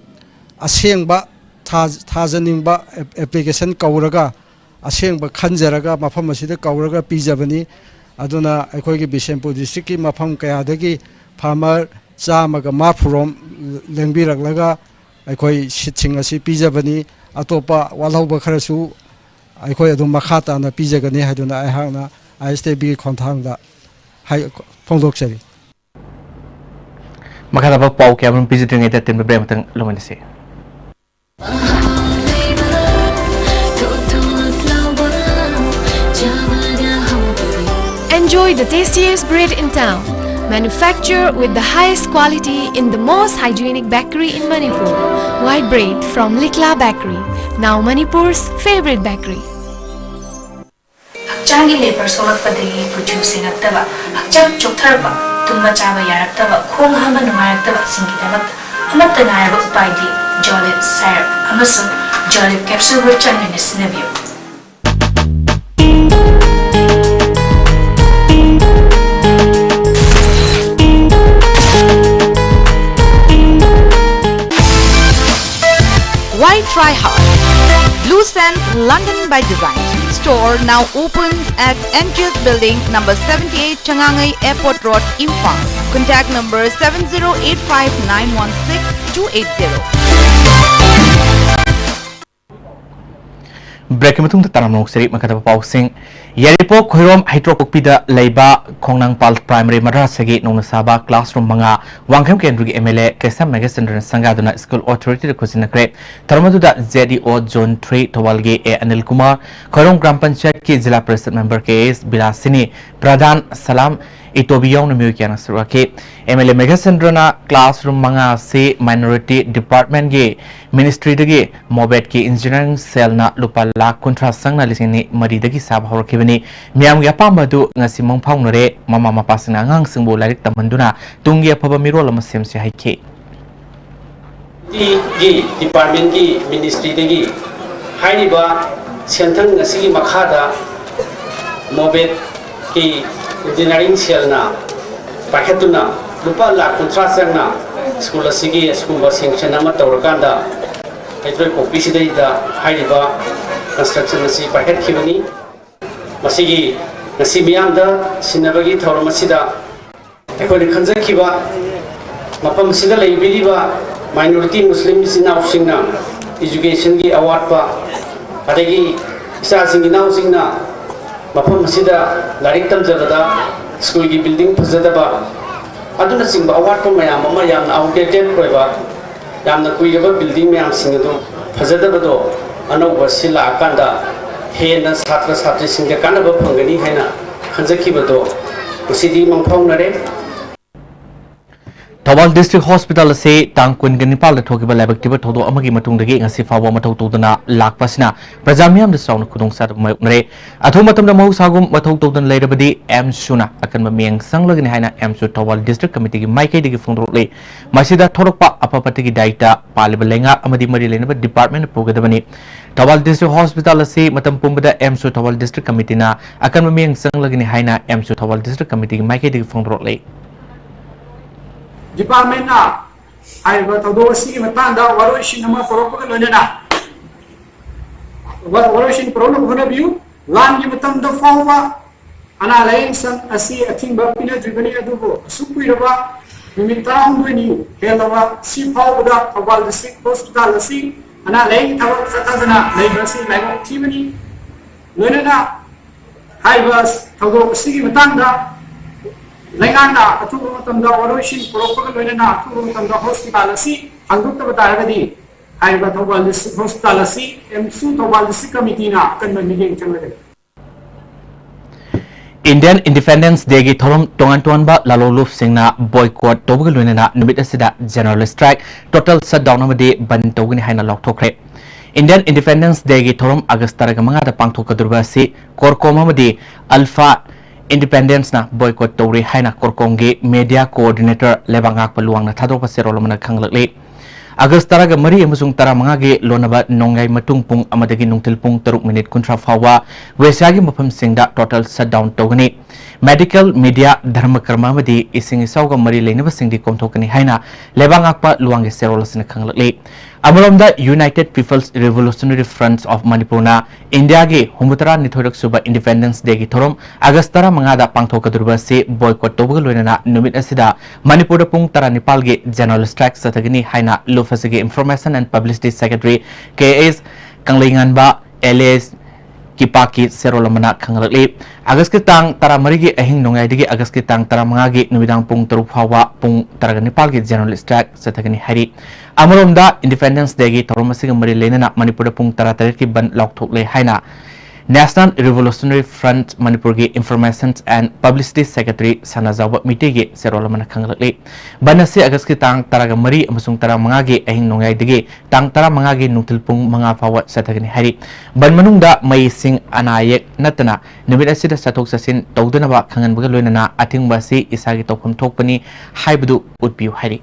ꯑꯁꯦꯡꯕ ꯊꯥ-, ꯊꯥꯖꯅꯤꯡꯕ ꯑꯦꯞ-, application ꯀꯧꯔꯒ ꯑꯁꯦꯡꯕ ꯈꯟꯖꯔꯒ ꯃꯐꯝ ꯑꯁꯤꯗ ꯀꯧꯔꯒ ꯄꯤꯖꯕꯅꯤ꯫ ꯑꯗꯨꯅ ꯑꯩꯈꯣꯏꯒꯤ ꯕꯤꯁꯦꯝꯄꯨꯔ district ꯀꯤ ꯃꯐꯝ ꯀꯌꯥꯗꯒꯤ farmer ꯆꯥꯝꯃꯒ ꯃꯔꯐꯨꯔꯣꯝ ꯂꯦꯡꯕꯤꯔꯛꯂꯒ ꯑꯩꯈꯣꯏ seed ꯁꯤꯡ ꯑꯁꯤ ꯄꯤꯖꯕꯅꯤ꯫ ꯑꯇꯣꯞꯄ ꯋꯥꯠꯍꯧꯕ ꯈꯔꯁꯨ ꯑꯩꯈꯣꯏ ꯑꯗꯨꯝ ꯃꯈꯥ ꯇꯥꯅ ꯄꯤꯖꯒꯅꯤ ꯍꯥꯏꯗꯨꯅ ꯑꯩꯍꯥꯛꯅ I S T B ꯒꯤ ꯈꯣꯡꯊꯥꯡꯗ ꯍꯥꯏ-, ꯐꯣꯡꯗꯣꯛꯆꯔꯤ꯫ ꯃꯈꯥ ꯇꯥꯕ ꯄꯥꯎ ꯀꯌꯥ ꯑꯃꯔꯣꯝ ꯄꯤꯖꯗ꯭ꯔꯤꯉꯩꯗ ꯇꯦꯟꯕ break ꯑꯃꯇꯪ ꯂꯧꯃꯤꯟꯅꯁꯤ꯫ Enjoy the tastiest bread in town. Manufactured with the highest quality in the most hygienic bakery in Manipur. White bread from Likla Bakery, now Manipur's favorite bakery. ꯍꯛꯆꯥꯡꯒꯤ ꯂꯦꯕꯔ ꯁꯣꯛꯂꯛꯄꯗꯒꯤ ꯀꯨꯆꯨ ꯁꯦꯡꯉꯛꯇꯕ, ꯍꯛꯆꯥꯡ ꯆꯣꯛꯊꯔꯛꯄ, ꯇꯨꯝꯕ ꯆꯥꯕ ꯌꯥꯔꯛꯇꯕ, ꯈꯣꯡ ꯍꯥꯝꯕ ꯅꯨꯡꯉꯥꯏꯔꯛꯇꯕꯁꯤꯡꯒꯤꯗꯃꯛꯇ ꯑꯃꯠꯇ ꯉꯥꯏꯔꯕ ꯎꯄꯥꯏꯗꯤ Jolib syrup ꯑꯃꯁꯨꯡ Jolib capsule ꯒ ꯆꯥꯡ ꯅꯥꯏꯅ ꯁꯤꯖꯤꯟꯅꯕꯤꯌꯨ꯫ Why try hard? Blue Sands London by Design store now opens at M G S Building, number seventy-eight, Changangai Airport Road, Imphal. Contact number seven zero eight five nine one six two eight zero. Break ꯀꯤ ꯃꯇꯨꯡꯗ ꯇꯔꯥꯝꯅ ꯑꯣꯛꯆꯔꯤ꯫ ꯃꯈꯥ ꯇꯥꯕ ꯄꯥꯎꯁꯤꯡ꯫ ꯌꯥꯏꯔꯤꯄꯣꯛ ꯈꯣꯏꯔꯣꯝ ꯍꯩꯇ꯭ꯔꯣꯛꯄꯣꯛꯄꯤꯗ ꯂꯩꯕ ꯈꯣꯡꯅꯥꯡꯄꯥꯜ ꯄ꯭ꯔꯥꯏꯃꯔꯤ ꯃꯗ꯭ꯔꯥꯁꯥꯒꯤ ꯅꯧꯅ ꯁꯥꯕ ꯀ꯭ꯂꯥꯁꯔꯨꯝ ꯃꯉꯥ ꯋꯥꯡꯈꯦꯝ ꯀꯦꯟꯗ꯭ꯔꯒꯤ ꯑꯦꯝ ꯑꯦꯜ ꯑꯦ ꯀꯦꯁꯥꯝ ꯃꯦꯘꯆꯟꯗ꯭ꯔꯅ ꯁꯪꯒꯥꯗꯨꯅ ꯁ꯭ꯀꯨꯜ ꯑꯣꯊꯣꯔꯤꯇꯤꯗ ꯈꯨꯠꯁꯤꯟꯅꯈ꯭ꯔꯦ꯫ ꯊꯧꯔꯝ ꯑꯗꯨꯗ ꯖꯦ ꯗꯤ ꯑꯣ ꯖꯣꯟ ꯊ꯭ꯔꯤ ꯊꯧꯕꯥꯜꯒꯤ ꯑꯦ ꯑꯅꯤꯜ ꯀꯨꯃꯥꯔ, ꯈꯣꯏꯔꯣꯝ ꯒ꯭ꯔꯥꯝ ꯄꯟꯆꯥꯌꯠꯀꯤ ꯖꯤꯂꯥ ꯄꯔꯤꯁꯗ ꯃꯦꯝꯕꯔ ꯀꯦ ꯑꯦꯁ ꯕꯤꯂꯥꯁꯤꯅꯤ ꯄ꯭ꯔꯙꯥꯟ, ꯁꯂꯥꯝ ꯏꯇꯣꯕꯤ ꯌꯥꯎꯅ ꯃꯤꯑꯣꯏ ꯀꯌꯥꯅ ꯁꯔꯨꯛ ꯌꯥꯈꯤ꯫ ꯑꯦꯝ ꯑꯦꯜ ꯑꯦ ꯃꯦꯘꯆꯟꯗ꯭ꯔꯅ ꯀ꯭ꯂꯥꯁꯔꯨꯝ ꯃꯉꯥ ꯑꯁꯤ ꯃꯥꯏꯅꯣꯔꯤꯇꯤ ꯗꯤꯄꯥꯔꯠꯃꯦꯟꯒꯤ ꯃꯤꯅꯤꯁꯇ꯭ꯔꯤꯗꯒꯤ ꯃꯣꯕꯦꯠꯀꯤ ꯏꯟꯖꯤꯅꯤꯌꯔꯤꯡ ꯁꯦꯜꯅ ꯂꯨꯄꯥ ꯂꯥꯈ ꯀꯨꯟꯊ꯭ꯔꯥ ꯆꯪꯅ ꯂꯤꯁꯤꯡ ꯑꯅꯤ ꯃꯔꯤꯗꯒꯤ ꯁꯥꯕ ꯍꯧꯔꯛꯈꯤꯕꯅꯤ꯫ ꯃꯤꯌꯥꯝꯒꯤ ꯑꯄꯥꯝꯕ ꯑꯗꯨ ꯉꯁꯤ ꯃꯪ ꯐꯥꯎꯅꯔꯦ꯫ ꯃꯃꯥ ꯃꯄꯥꯁꯤꯡꯅ ꯑꯉꯥꯡꯁꯤꯡꯕꯨ ꯂꯥꯏꯔꯤꯛ ꯇꯝꯍꯟꯗꯨꯅ ꯇꯨꯡꯒꯤ ꯑꯐꯕ ꯃꯤꯔꯣꯜ ꯑꯃ ꯁꯦꯝꯁꯤ ꯍꯥꯏꯈꯤ꯫ ꯒꯤ ꯗꯤꯄꯥꯔꯠꯃꯦꯟꯒꯤ ꯃꯤꯅꯤꯁꯇ꯭ꯔꯤꯗꯒꯤ ꯍꯥꯏꯔꯤꯕ ꯁꯦꯟꯊꯪ ꯑꯁꯤꯒꯤ ꯃꯈꯥꯗ ꯃꯣꯕꯦꯠꯀꯤ ꯏꯟꯖꯤꯅꯤꯌꯥꯔꯤꯡ ꯁꯦꯜꯅ ꯄꯥꯏꯈꯠꯇꯨꯅ ꯂꯨꯄꯥ ꯂꯥꯈ ꯀꯨꯟꯊ꯭ꯔꯥ ꯆꯪꯅ ꯁ꯭ꯀꯨꯜ ꯑꯁꯤꯒꯤ ꯑꯁꯤꯒꯨꯝꯕ ꯁꯦꯡꯁꯟ ꯑꯃ ꯇꯧꯔꯀꯥꯟꯗ ꯍꯩꯇ꯭ꯔꯣꯏꯄꯣꯛꯄꯤꯁꯤꯗꯩꯗ ꯍꯥꯏꯔꯤꯕ ꯀꯟꯁꯇ꯭ꯔꯛꯁꯟ ꯑꯁꯤ ꯄꯥꯏꯈꯠꯈꯤꯕꯅꯤ꯫ ꯃꯁꯤꯒꯤ ꯉꯁꯤ ꯃꯤꯌꯥꯝꯗ ꯁꯤꯟꯅꯕꯒꯤ ꯊꯧꯔꯝ ꯑꯁꯤꯗ ꯑꯩꯈꯣꯏꯅ ꯈꯟꯖꯈꯤꯕ ꯃꯐꯝ ꯑꯁꯤꯗ ꯂꯩꯕꯤꯔꯤꯕ ꯃꯥꯏꯅꯣꯔꯤꯇꯤ ꯃꯨꯁꯂꯤꯝ ꯏꯆꯤꯟ ꯏꯅꯥꯎꯁꯤꯡꯅ ꯏꯖꯨꯀꯦꯁꯟꯒꯤ ꯑꯋꯥꯠꯄ, ꯑꯗꯒꯤ ꯏꯆꯥꯁꯤꯡ ꯏꯅꯥꯎꯁꯤꯡꯅ ꯃꯐꯝ ꯑꯁꯤꯗ ꯂꯥꯏꯔꯤꯛ ꯇꯝꯖꯕꯗ ꯁ꯭ꯀꯨꯜꯒꯤ ꯕꯤꯜꯗꯤꯡ ꯐꯖꯗꯕ ꯑꯗꯨꯅꯆꯤꯡꯕ ꯑꯋꯥꯠꯄ ꯃꯌꯥꯝ ꯑꯃ, ꯌꯥꯝꯅ ꯑꯥꯎꯠꯗꯦꯇꯦꯠ ꯑꯣꯏꯕ, ꯌꯥꯝꯅ ꯀꯨꯏꯔꯕ ꯕꯤꯜꯗꯤꯡ ꯃꯌꯥꯝꯁꯤꯡ ꯑꯗꯨ ꯐꯖꯗꯕꯗꯣ ꯑꯅꯧꯕ ꯁꯤꯜꯂꯛꯑꯀꯥꯟꯗ ꯍꯦꯟꯅ ꯁꯥꯇ꯭ꯔ ꯁꯥꯇ꯭ꯔꯤꯁꯤꯡꯗ ꯀꯥꯟꯅꯕ ꯐꯪꯒꯅꯤ ꯍꯥꯏꯅ ꯈꯟꯖꯈꯤꯕꯗꯣ ꯉꯁꯤꯗꯤ ꯃꯪꯐꯥꯎꯅꯔꯦ꯫ ꯊꯧꯕꯥꯜ ꯗꯤꯁꯇ꯭ꯔꯤꯛ ꯍꯣꯁꯄꯤꯇꯥꯜ ꯑꯁꯤ ꯇꯥꯡ ꯀꯨꯟꯒ ꯅꯤꯄꯥꯜꯗ ꯊꯣꯛꯈꯤꯕ ꯂꯥꯏꯕꯛ ꯊꯤꯕ ꯊꯧꯗꯣꯛ ꯑꯃꯒꯤ ꯃꯇꯨꯡꯗꯒꯤ ꯉꯁꯤ ꯐꯥꯎꯕ ꯃꯊꯧ ꯇꯧꯗꯅ ꯂꯥꯛꯄ ꯑꯁꯤꯅ ꯄ꯭ꯔꯖꯥ ꯃꯤꯌꯥꯝꯗ ꯆꯥꯎꯅ ꯈꯨꯗꯣꯡꯆꯥꯗꯕ ꯃꯥꯌꯣꯛꯅꯔꯦ꯫ ꯑꯊꯨꯕ ꯃꯇꯝꯗ ꯃꯍꯧꯁꯥꯒꯨꯝ ꯃꯊꯧ ꯇꯧꯗꯅ ꯂꯩꯔꯕꯗꯤ ꯑꯦꯝꯁꯁꯨꯅ ꯑꯀꯟꯕ ꯃꯤꯠꯌꯦꯡ ꯆꯪꯂꯒꯅꯤ ꯍꯥꯏꯅ ꯑꯦꯝꯁꯁꯨ ꯊꯧꯕꯥꯜ ꯗꯤꯁꯇ꯭ꯔꯤꯛ ꯀꯃꯤꯇꯤꯒꯤ ꯃꯥꯏꯀꯩꯗꯒꯤ ꯐꯣꯡꯗꯣꯔꯛꯂꯤ꯫ ꯃꯁꯤꯗ ꯊꯣꯔꯛꯄ ꯑꯐ ꯐꯠꯇꯒꯤ ꯗꯥꯏꯇ ꯄꯥꯜꯂꯤꯕ ꯂꯩꯉꯥꯛ ꯑꯃꯗꯤ ꯃꯔꯤ ꯂꯩꯅꯕ ꯗꯤꯄꯥꯔꯠꯃꯦꯟꯅ ꯄꯨꯒꯗꯕꯅꯤ꯫ ꯊꯧꯕꯥꯜ ꯗꯤꯁꯇ꯭ꯔꯤꯛ ꯍꯣꯁꯄꯤꯇꯥꯜ ꯑꯁꯤ ꯃꯇꯝ ꯄꯨꯝꯕꯗ ꯑꯦꯝꯁꯁꯨ ꯊꯧꯕꯥꯜ ꯗꯤꯁꯇ꯭ꯔꯤꯛ ꯀꯃꯤꯇꯤꯅ ꯑꯀꯟꯕ ꯃꯤꯠꯌꯦꯡ ꯆꯪꯂꯒꯅꯤ ꯍꯥꯏꯅ ꯑꯦꯝꯁꯁꯨ ꯊꯧꯕꯥꯜ ꯗꯤꯁꯇ꯭ꯔꯤꯛ ꯀꯃꯤꯇꯤꯒꯤ ꯃꯥꯏꯀꯩꯗꯒꯤ ꯐꯣꯡꯗꯣꯔꯛꯂꯤ꯫ ꯗꯤꯄꯥꯔꯠꯃꯦꯟꯅ ꯍꯥꯏꯔꯤꯕ ꯊꯧꯗꯣꯛ ꯑꯁꯤꯒꯤ ꯃꯇꯥꯡꯗ ꯋꯥꯔꯣꯏꯁꯤꯟ ꯑꯃ ꯄꯨꯔꯛꯄꯒ ꯂꯣꯏꯅꯅ ꯋꯥ-, ꯋꯥꯔꯣꯏꯁꯤꯟ ꯄꯨꯔꯛꯅꯕ ꯍꯣꯠꯅꯕꯤꯌꯨ꯫ ꯂꯥꯟꯒꯤ ꯃꯇꯝꯗ ꯐꯥꯎꯕ ꯑꯅꯥ ꯂꯥꯌꯦꯡ ꯁꯪ ꯑꯁꯤ ꯑꯊꯤꯡꯕ ꯄꯤꯅꯗ꯭ꯔꯤꯕꯅꯤ, ꯑꯗꯨꯕꯨ ꯑꯁꯨꯛ ꯀꯨꯏꯔꯕ ꯅꯨꯃꯤꯠ ꯇꯔꯥꯍꯨꯝꯗꯣꯏꯅꯤ ꯍꯦꯜꯂꯕ ꯁꯤ ꯐꯥꯎꯕꯗ ꯊꯧꯕꯥꯜ ꯗꯤꯁꯇ꯭ꯔꯤꯛ ꯍꯣꯁꯄꯤꯇꯥꯜ ꯑꯁꯤ ꯑꯅꯥ ꯂꯥꯌꯦꯡꯒꯤ ꯊꯕꯛ ꯆꯠꯊꯗꯅ ꯂꯩꯕ ꯑꯁꯤ ꯂꯥꯏꯕꯛ ꯊꯤꯕꯅꯤ꯫ ꯂꯣꯏꯅꯅ ꯍꯥꯏꯔꯤꯕ ꯊꯧꯗꯣꯛ ꯑꯁꯤꯒꯤ ꯃꯇꯥꯡꯗ ꯂꯩꯉꯥꯛꯅ ꯑꯊꯨꯕ ꯃꯇꯝꯗ ꯋꯥꯔꯣꯏꯁꯤꯟ ꯄꯨꯔꯛꯄꯒ ꯂꯣꯏꯅꯅ ꯑꯊꯨꯕ ꯃꯇꯝꯗ ꯍꯣꯁꯄꯤꯇꯥꯜ ꯑꯁꯤ ꯍꯥꯡꯗꯣꯛꯇꯕ ꯇꯥꯔꯒꯗꯤ ꯍꯥꯏꯔꯤꯕ ꯊꯧꯕꯥꯜ ꯗꯤꯁꯇ꯭ꯔꯤꯛ ꯍꯣꯁꯄꯤꯇꯥꯜ ꯑꯁꯤ ꯑꯦꯝꯁꯨ ꯊꯧꯕꯥꯜ ꯗꯤꯁꯇ꯭ꯔꯤꯛ ꯀꯃꯤꯇꯤꯅ ꯑꯀꯟꯕ ꯃꯤꯠꯌꯦꯡ ꯆꯪꯂꯒꯅꯤ꯫ Indian Independence Day ꯒꯤ ꯊꯧꯔꯝ ꯇꯣꯉꯥꯟ ꯇꯣꯉꯥꯟꯕ ꯂꯥꯂꯣꯡꯂꯨꯞꯁꯤꯡꯅ boycott ꯇꯧꯕꯒ ꯂꯣꯏꯅꯅ ꯅꯨꯃꯤꯠ ꯑꯁꯤꯗ general strike, total shutdown ꯑꯃꯗꯤ ꯕꯟ ꯇꯧꯒꯅꯤ ꯍꯥꯏꯅ ꯂꯥꯎꯊꯣꯛꯈ꯭ꯔꯦ꯫ Indian Independence Day ꯒꯤ ꯊꯧꯔꯝ ꯑꯥꯒꯁ ꯇꯔꯥꯃꯉꯥꯗ ꯄꯥꯡꯊꯣꯛꯀꯗꯧꯔꯤꯕ ꯑꯁꯤ CORCOM ꯑꯃꯗꯤ Alpha Independence ꯅ boycott ꯇꯧꯔꯦ ꯍꯥꯏꯅ CORCOM ꯒꯤ media coordinator ꯂꯩꯕꯥꯛ ꯉꯥꯛꯄ ꯂꯨꯋꯥꯡꯅ ꯊꯥꯗꯣꯔꯛꯄ ꯆꯦꯔꯣꯜ ꯑꯃꯅ ꯈꯪꯂꯛꯂꯤ꯫ ꯑꯥꯒꯁ ꯇꯔꯥꯃꯔꯤ ꯑꯃꯁꯨꯡ ꯇꯔꯥꯃꯉꯥꯒꯤ ꯂꯣꯟꯅꯕ ꯅꯣꯡꯌꯥꯏ ꯃꯇꯨꯡ ꯄꯨꯡ ꯑꯃꯗꯒꯤ ꯅꯨꯡꯊꯤꯜ ꯄꯨꯡ ꯇꯔꯨꯛ ꯃꯤꯅꯤꯠ ꯀꯨꯟꯊ꯭ꯔꯥ ꯐꯥꯎꯕ ꯋꯦꯁꯤꯌꯥꯒꯤ ꯃꯐꯝꯁꯤꯡꯗ total shutdown ꯇꯧꯒꯅꯤ꯫ Medical, media, ꯙꯔꯃ ꯀꯔꯃ ꯑꯃꯗꯤ ꯏꯁꯤꯡ ꯏꯆꯥꯎꯒ ꯃꯔꯤ ꯂꯩꯅꯕꯁꯤꯡꯗꯤ ꯀꯣꯝꯊꯣꯛꯀꯅꯤ ꯍꯥꯏꯅ ꯂꯩꯕꯥꯛ ꯉꯥꯛꯄ ꯂꯨꯋꯥꯡꯒꯤ ꯆꯦꯔꯣꯜ ꯑꯁꯤꯅ ꯈꯪꯂꯛꯂꯤ꯫ ꯑꯃꯔꯣꯝꯗ United People's Revolutionary Front of Manipur ꯅ ꯏꯟꯗꯤꯌꯥꯒꯤ ꯍꯨꯝꯐꯨꯇꯔꯥꯅꯤꯊꯣꯏꯔꯛ ꯁꯨꯕ Independence Day ꯒꯤ ꯊꯧꯔꯝ ꯑꯥꯒꯁ ꯇꯔꯥꯃꯉꯥꯗ ꯄꯥꯡꯊꯣꯛꯀꯗꯧꯔꯤꯕ ꯑꯁꯤ boycott ꯇꯧꯕꯒ ꯂꯣꯏꯅꯅ ꯅꯨꯃꯤꯠ ꯑꯁꯤꯗ ꯃꯅꯤꯄꯨꯔꯗ ꯄꯨꯡ ꯇꯔꯥꯅꯤꯄꯥꯜꯒꯤ general strike ꯆꯠꯊꯒꯅꯤ ꯍꯥꯏꯅ ꯂꯨꯞ ꯑꯁꯤꯒꯤ Information and Publicity Secretary K S ꯀꯪꯂꯩꯉꯥꯟꯕ alias ꯀꯤꯄꯥꯛꯀꯤ ꯆꯦꯔꯣꯜ ꯑꯃꯅ ꯈꯪꯍꯜꯂꯛꯂꯤ꯫ ꯑꯥꯒꯁꯀꯤ ꯇꯥꯡ ꯇꯔꯥꯃꯔꯤꯒꯤ ꯑꯍꯤꯡ ꯅꯣꯡꯌꯥꯏꯗꯒꯤ ꯑꯥꯒꯁꯀꯤ ꯇꯥꯡ ꯇꯔꯥꯃꯉꯥꯒꯤ ꯅꯨꯃꯤꯗꯥꯡ ꯄꯨꯡ ꯇꯔꯨꯛ ꯐꯥꯎꯕ ꯄꯨꯡ ꯇꯔꯥꯒ ꯅꯤꯄꯥꯜꯒꯤ general strike ꯆꯠꯊꯒꯅꯤ ꯍꯥꯏꯔꯤ꯫ ꯑꯃꯔꯣꯝꯗ Independence Day ꯒꯤ ꯊꯧꯔꯝ ꯑꯁꯤꯒ ꯃꯔꯤ ꯂꯩꯅꯅ ꯃꯅꯤꯄꯨꯔꯗ ꯄꯨꯡ ꯇꯔꯥꯇꯔꯦꯠꯀꯤ ꯕꯟ ꯂꯥꯎꯊꯣꯛꯂꯦ ꯍꯥꯏꯅ National Revolutionary Front ꯃꯅꯤꯄꯨꯔꯒꯤ Information and Publicity Secretary ꯁꯅꯥꯖꯥꯎꯕ ꯃꯤꯇꯩꯒꯤ ꯆꯦꯔꯣꯜ ꯑꯃꯅ ꯈꯪꯍꯜꯂꯛꯂꯤ꯫ ꯕꯟ ꯑꯁꯤ ꯑꯥꯒꯁꯀꯤ ꯇꯥꯡ ꯇꯔꯥꯒ ꯃꯔꯤ ꯑꯃꯁꯨꯡ ꯇꯔꯥꯃꯉꯥꯒꯤ ꯑꯍꯤꯡ ꯅꯣꯡꯌꯥꯏꯗꯒꯤ ꯇꯥꯡ ꯇꯔꯥꯃꯉꯥꯒꯤ ꯅꯨꯡꯊꯤꯜ ꯄꯨꯡ ꯃꯉꯥ ꯐꯥꯎꯕ ꯆꯠꯊꯒꯅꯤ ꯍꯥꯏꯔꯤ꯫ ꯕꯟ ꯃꯅꯨꯡꯗ ꯃꯩ ꯏꯁꯤꯡ ꯑꯅꯥ ꯑꯌꯦꯛ ꯅꯠꯇꯅ ꯅꯨꯃꯤꯠ ꯑꯁꯤꯗ ꯆꯠꯊꯣꯛ ꯆꯠꯁꯤꯟ ꯇꯧꯗꯅꯕ ꯈꯪꯍꯟꯕꯒ ꯂꯣꯏꯅꯅ ꯑꯊꯤꯡꯕ ꯑꯁꯤ ꯏꯁꯥꯒꯤ ꯇꯧꯐꯝ ꯊꯣꯛꯄꯅꯤ ꯍꯥꯏꯕꯗꯨ ꯎꯠꯄꯤꯌꯨ ꯍꯥꯏꯔꯤ꯫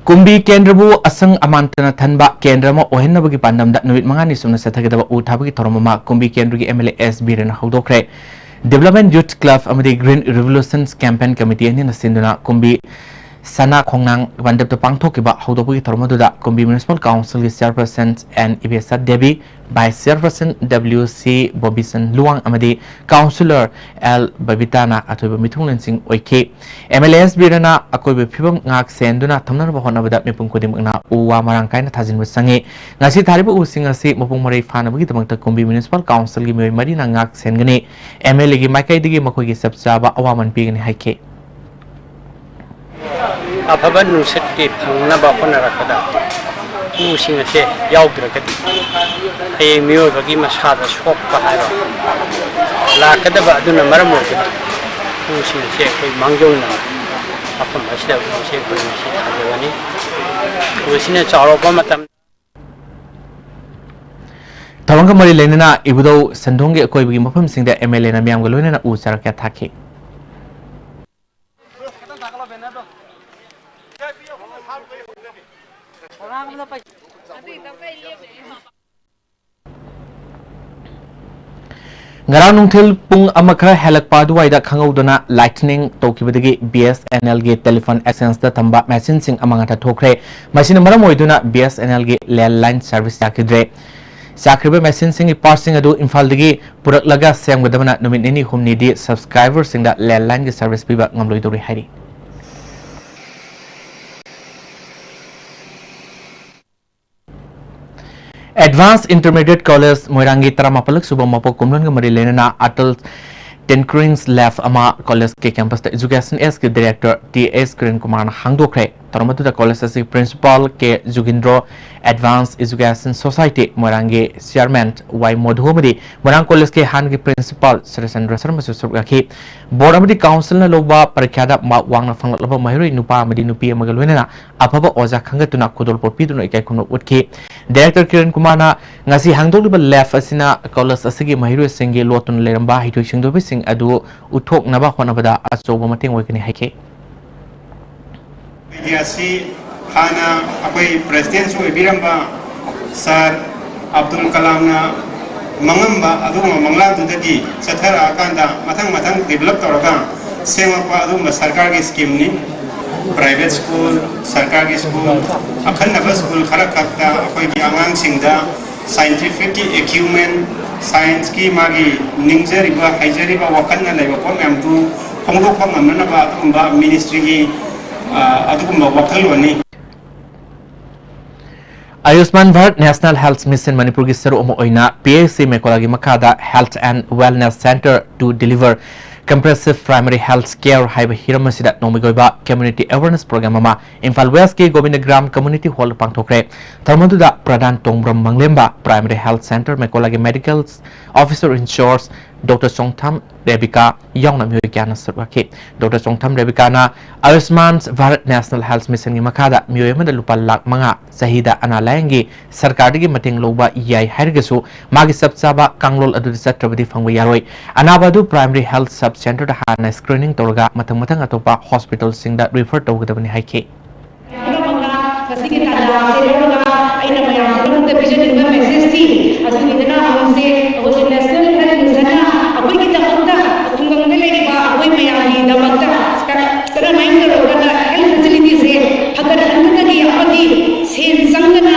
ꯀꯨꯝꯕꯤ ꯀꯦꯟꯗ꯭ꯔꯕꯨ ꯑꯁꯪ ꯑꯃꯥꯟꯇꯅ ꯊꯟꯕ ꯀꯦꯟꯗ꯭ꯔ ꯑꯃ ꯑꯣꯏꯍꯟꯅꯕꯒꯤ ꯄꯥꯟꯗꯝꯗ ꯅꯨꯃꯤꯠ ꯃꯉꯥꯅꯤ ꯆꯨꯞꯅ ꯆꯠꯊꯒꯗꯕ ꯎ ꯊꯥꯕꯒꯤ ꯊꯧꯔꯝ ꯑꯃ ꯀꯨꯝꯕꯤ ꯀꯦꯟꯗ꯭ꯔꯒꯤ MLA S ꯕꯤꯔꯦꯟꯅ ꯍꯧꯗꯣꯛꯈ꯭ꯔꯦ꯫ Development Youth Club ꯑꯃꯗꯤ Green Revolutions Campaign Committee ꯑꯅꯤꯅ ꯁꯤꯟꯗꯨꯅ ꯀꯨꯝꯕꯤ ꯁꯅꯥ ꯈꯣꯡꯅꯥꯡ ꯃꯟꯗꯞꯇ ꯄꯥꯡꯊꯣꯛꯈꯤꯕ ꯍꯧꯗꯣꯛꯄꯒꯤ ꯊꯧꯔꯝ ꯑꯗꯨꯗ ꯀꯨꯝꯕꯤ Municipal Councilꯒꯤ Chairperson N Ibesha Devi, Vice Chairperson W C Bobichan Luwang ꯑꯃꯗꯤ Councillor ꯑꯦꯜ ꯕꯕꯤꯇꯥꯅ ꯑꯊꯣꯏꯕ ꯃꯤꯊꯨꯡꯂꯦꯟꯁꯤꯡ ꯑꯣꯏꯈꯤ꯫ ꯑꯦꯝ ꯑꯦꯜ ꯑꯦ ꯑꯦꯁ ꯕꯤꯔꯅ ꯑꯀꯣꯏꯕ ꯐꯤꯕꯝ ꯉꯥꯛ ꯁꯦꯟꯗꯨꯅ ꯊꯝꯅꯅꯕ ꯍꯣꯠꯅꯕꯗ ꯃꯤꯄꯨꯝ ꯈꯨꯗꯤꯡꯃꯛꯅ ꯎ ꯋꯥ ꯃꯔꯥꯡ ꯀꯥꯏꯅ ꯊꯥꯖꯤꯟꯕ ꯆꯪꯉꯤ꯫ ꯉꯁꯤ ꯊꯥꯔꯤꯕ ꯎꯁꯤꯡ ꯑꯁꯤ ꯃꯄꯨꯡ ꯃꯔꯩ ꯐꯥꯅꯕꯒꯤꯗꯃꯛꯇ ꯀꯨꯝꯕꯤ Municipal Councilꯒꯤ ꯃꯤꯑꯣꯏ ꯃꯔꯤꯅ ꯉꯥꯛ ꯁꯦꯟꯒꯅꯤ꯫ ꯑꯦꯝ ꯑꯦꯜ ꯑꯦꯒꯤ ꯃꯥꯏꯀꯩꯗꯒꯤ ꯃꯈꯣꯏꯒꯤ ꯆꯞ ꯆꯥꯕ ꯑꯋꯥꯃꯟ ꯄꯤꯒꯅꯤ ꯍꯥꯏꯈꯤ꯫ ꯑꯐꯕ ꯅꯨꯡꯁꯤꯠꯀꯤ ꯐꯪꯅꯕ ꯍꯣꯠꯅꯔꯛꯄꯗ ꯎꯁꯤꯡ ꯑꯁꯦ ꯌꯥꯎꯗ꯭ꯔꯒꯗꯤ ꯍꯌꯦꯡ ꯃꯤꯑꯣꯏꯕꯒꯤ ꯃꯁꯥꯗ ꯁꯣꯛꯄ ꯍꯥꯏꯕ ꯂꯥꯛꯀꯗꯕ ꯑꯗꯨꯅ ꯃꯔꯝ ꯑꯣꯏꯗꯨꯅ ꯎꯁꯤꯡ ꯑꯁꯦ ꯑꯩꯈꯣꯏ ꯃꯥꯡꯖꯧꯅꯅ ꯃꯐꯝ ꯑꯁꯤꯗ ꯎꯁꯦ ꯑꯩꯈꯣꯏ ꯉꯁꯤ ꯊꯥꯖꯕꯅꯤ꯫ ꯎꯁꯤꯅ ꯆꯥꯎꯔꯛꯄ ꯃꯇꯝ ꯊꯧꯔꯝꯒ ꯃꯔꯤ ꯂꯩꯅꯅ ꯏꯕꯨꯙꯧ ꯁꯟꯗꯣꯡꯒꯤ ꯑꯀꯣꯏꯕꯒꯤ ꯃꯐꯝꯁꯤꯡꯗ ꯑꯦꯝ ꯑꯦꯜ ꯑꯦꯅ ꯃꯤꯌꯥꯝꯒ ꯂꯣꯏꯅꯅ ꯎ ꯆꯥꯔ ꯀꯌꯥ ꯊꯥꯈꯤ꯫ ꯉꯔꯥꯡ ꯅꯨꯡꯊꯤꯜ ꯄꯨꯡ ꯑꯃ ꯈꯔ ꯍꯦꯜꯂꯛꯄ ꯑꯗꯨꯋꯥꯏꯗ ꯈꯪꯍꯧꯗꯅ lightning ꯇꯧꯈꯤꯕꯗꯒꯤ ꯕꯤ ꯑꯦꯁ ꯑꯦꯟ ꯑꯦꯜꯒꯤ telephone exchangeꯇ ꯊꯝꯕ machineꯁꯤꯡ ꯑꯃ ꯉꯥꯛꯇ ꯊꯣꯛꯈ꯭ꯔꯦ꯫ ꯃꯁꯤꯅ ꯃꯔꯝ ꯑꯣꯏꯗꯨꯅ ꯕꯤ ꯑꯦꯁ ꯑꯦꯟ ꯑꯦꯜꯒꯤ landline service ꯌꯥꯈꯤꯗ꯭ꯔꯦ꯫ ꯆꯥꯈ꯭ꯔꯤꯕ machineꯁꯤꯡꯒꯤ partꯁꯤꯡ ꯑꯗꯨ ꯏꯝꯐꯥꯜꯗꯒꯤ ꯄꯨꯔꯛꯂꯒ ꯁꯦꯝꯒꯗꯕꯅ ꯅꯨꯃꯤꯠ ꯅꯤꯅꯤ ꯍꯨꯝꯅꯤꯗꯤ subscriberꯁꯤꯡꯗ landlineꯒꯤ service ꯄꯤꯕ ꯉꯝꯂꯣꯏꯗꯧꯔꯤ ꯍꯥꯏꯔꯤ꯫ Advanced Intermediate College ꯃꯣꯏꯔꯥꯡꯒꯤ ꯇꯔꯥꯃꯥꯄꯜꯂꯛ ꯁꯨꯕ ꯃꯄꯣꯛ ꯀꯨꯝꯂꯣꯟꯒ ꯃꯔꯤ ꯂꯩꯅꯅ ꯑꯇꯜ Tinkering Lab ꯑꯃ collegeꯀꯤ campusꯇ Education Sꯒꯤ director ꯇꯤ ꯑꯦꯁ ꯀꯤꯔꯟ ꯀꯨꯃꯥꯔꯅ ꯍꯥꯡꯗꯣꯛꯈ꯭ꯔꯦ꯫ ꯊꯧꯔꯝ ꯑꯗꯨꯗ college ꯑꯁꯤꯒꯤ principal ꯀꯦ ꯖꯨꯒꯤꯟꯗ꯭ꯔꯣ, Advanced Education Society ꯃꯣꯏꯔꯥꯡꯒꯤ chairman ꯋꯥꯏ ꯃꯣꯙꯨ ꯑꯃꯗꯤ ꯃꯣꯏꯔꯥꯡ collegeꯀꯤ ꯍꯥꯟꯅꯒꯤ principal ꯁꯔꯆꯟꯗ꯭ꯔ ꯁꯔꯃꯁꯨ ꯁꯔꯨꯛ ꯌꯥꯈꯤ꯫ Board ꯑꯃꯗꯤ councilꯅ ꯂꯧꯕ ꯄꯔꯤꯈ꯭ꯌꯥꯗ mark ꯋꯥꯡꯅ ꯐꯪꯂꯛꯂꯕ ꯃꯍꯩꯔꯣꯏ ꯅꯨꯄꯥ ꯑꯃꯗꯤ ꯅꯨꯄꯤ ꯑꯃꯒ ꯂꯣꯏꯅꯅ ꯑꯐꯕ ꯑꯣꯖꯥ ꯈꯟꯒꯠꯇꯨꯅ ꯈꯨꯗꯣꯜꯄꯣꯠ ꯄꯤꯗꯨꯅ ꯏꯀꯥꯏ ꯈꯨꯝꯅꯕ ꯎꯠꯈꯤ꯫ Director ꯀꯤꯔꯟ ꯀꯨꯃꯥꯔꯅ ꯉꯁꯤ ꯍꯥꯡꯗꯣꯛꯂꯤꯕ lab ꯑꯁꯤꯅ college ꯑꯁꯤꯒꯤ ꯃꯍꯩꯔꯣꯏꯁꯤꯡꯒꯤ ꯂꯣꯠꯇꯨꯅ ꯂꯩꯔꯝꯕ ꯍꯩꯊꯣꯏ ꯁꯤꯡꯊꯣꯏꯕꯁꯤꯡ ꯑꯗꯨ ꯎꯠꯊꯣꯛꯅꯕ ꯍꯣꯠꯅꯕꯗ ꯑꯆꯧꯕ ꯃꯇꯦꯡ ꯑꯣꯏꯒꯅꯤ ꯍꯥꯏꯈꯤ꯫ Idea ꯑꯁꯤ ꯍꯥꯟꯅ ꯑꯩꯈꯣꯏ presidentꯁꯨ ꯑꯣꯏꯕꯤꯔꯝꯕ sir ꯑꯕꯗꯨꯜ ꯀꯂꯥꯝꯅ ꯃꯪꯉꯝꯕ ꯑꯗꯨꯒꯨꯝꯕ ꯃꯪꯂꯥꯟꯗꯨꯗꯒꯤ ꯆꯠꯊꯔꯛꯑꯀꯥꯟꯗ ꯃꯊꯪ ꯃꯊꯪ develop ꯇꯧꯔꯒ ꯁꯦꯝꯃꯛꯄ ꯑꯗꯨꯒꯨꯝꯕ ꯁꯔꯀꯥꯔꯒꯤ schemeꯅꯤ꯫ Private school, ꯁꯔꯀꯥꯔꯒꯤ school, ꯑꯈꯟꯅꯕ school ꯈꯔ ꯈꯛꯇ ꯑꯩꯈꯣꯏꯒꯤ ꯑꯉꯥꯡꯁꯤꯡꯗ scientificꯀꯤ acumen, scienceꯀꯤ ꯃꯥꯒꯤ ꯅꯤꯡꯖꯔꯤꯕ, ꯍꯩꯖꯔꯤꯕ, ꯋꯥꯈꯜꯅ ꯂꯩꯕ ꯄꯣꯠ ꯃꯌꯥꯝꯗꯨ ꯐꯣꯡꯗꯣꯛꯄ ꯉꯝꯅꯅꯕ ꯑꯗꯨꯒꯨꯝꯕ ministryꯒꯤ, ꯑ, ꯑꯗꯨꯒꯨꯝꯕ ꯋꯥꯈꯜꯂꯣꯟꯅꯤ꯫ ꯑꯌꯨꯁꯃꯥꯟ ꯚꯥꯔꯠ National Health Mission ꯃꯅꯤꯄꯨꯔꯒꯤ ꯁꯔꯨꯛ ꯑꯃ ꯑꯣꯏꯅ P H C ꯃꯦꯀꯣꯂꯥꯒꯤ ꯃꯈꯥꯗ Health and Wellness Center to Deliver Comprehensive Primary Health Care ꯍꯥꯏꯕ ꯍꯤꯔꯝ ꯑꯁꯤꯗ ꯅꯣꯡꯃꯒꯤ ꯑꯣꯏꯕ community awareness program ꯑꯃ ꯏꯝꯐꯥꯜ Westꯀꯤ ꯒꯣꯕꯤꯟꯗ ꯒ꯭ꯔꯥꯝ Community Hallꯗ ꯄꯥꯡꯊꯣꯛꯈ꯭ꯔꯦ꯫ ꯊꯧꯔꯝ ꯑꯗꯨꯗ ꯄ꯭ꯔꯙꯥꯟ Tongbram Manglemba, Primary Health Center ꯃꯦꯀꯣꯂꯥꯒꯤ Medical Officer in Charge doctor Chongtham Rebika ꯌꯥꯎꯅ ꯃꯤꯑꯣꯏ ꯀꯌꯥꯅ ꯁꯔꯨꯛ ꯌꯥꯈꯤ꯫ ꯗꯣꯛꯇꯔ ꯆꯣꯡꯊꯝ ꯔꯦꯕꯤꯀꯥꯅ ꯑꯌꯨꯁꯃꯥꯟ ꯚꯥꯔꯠ National Health Missionꯒꯤ ꯃꯈꯥꯗ ꯃꯤꯑꯣꯏ ꯑꯃꯗ ꯂꯨꯄꯥ ꯂꯥꯈ ꯃꯉꯥ ꯆꯍꯤꯗ ꯑꯅꯥ ꯂꯥꯌꯦꯡꯒꯤ ꯁꯔꯀꯥꯔꯗꯒꯤ ꯃꯇꯦꯡ ꯂꯧꯕ ꯌꯥꯏ ꯍꯥꯏꯔꯒꯁꯨ, ꯃꯥꯒꯤ ꯆꯞ ꯆꯥꯕ ꯀꯥꯡꯂꯣꯟ ꯑꯗꯨꯗ ꯆꯠꯇ꯭ꯔꯕꯗꯤ ꯐꯪꯕ ꯌꯥꯔꯣꯏ꯫ ꯑꯅꯥꯕ ꯑꯗꯨ Primary Health Sub Centreꯗ ꯍꯥꯟꯅ screening ꯇꯧꯔꯒ ꯃꯊꯪ ꯃꯊꯪ ꯑꯇꯣꯞꯄ hospitalꯁꯤꯡꯗ refer ꯇꯧꯒꯗꯕꯅꯤ ꯍꯥꯏꯈꯤ꯫ ꯉꯁꯤꯒꯤ ꯇꯥꯟꯖꯥ ꯑꯁꯤ ꯂꯧꯔꯒ ꯑꯩꯅ ꯃꯌꯥꯝꯒꯤꯗꯃꯛꯇ ꯄꯤꯖꯅꯤꯡꯕ messageꯇꯤ ꯑꯗꯨꯅꯤꯗꯅ, ꯍꯧꯖꯤꯛ ꯑꯩꯈꯣꯏꯒꯤ National Health Missionꯅ ꯑꯩꯈꯣꯏꯒꯤꯗꯃꯛꯇ, ꯈꯨꯡꯒꯪꯗ ꯂꯩꯔꯤꯕ ꯑꯩꯈꯣꯏ ꯃꯌꯥꯝꯒꯤꯗꯃꯛꯇ ꯀꯔꯝ-, ꯀꯔꯝꯍꯥꯏꯅ ꯇꯧꯔꯒꯅ health facilityꯁꯦ ꯐꯒꯠꯍꯟꯒꯗꯒꯦ ꯑꯃꯗꯤ ꯁꯦꯟ ꯆꯪꯗꯅ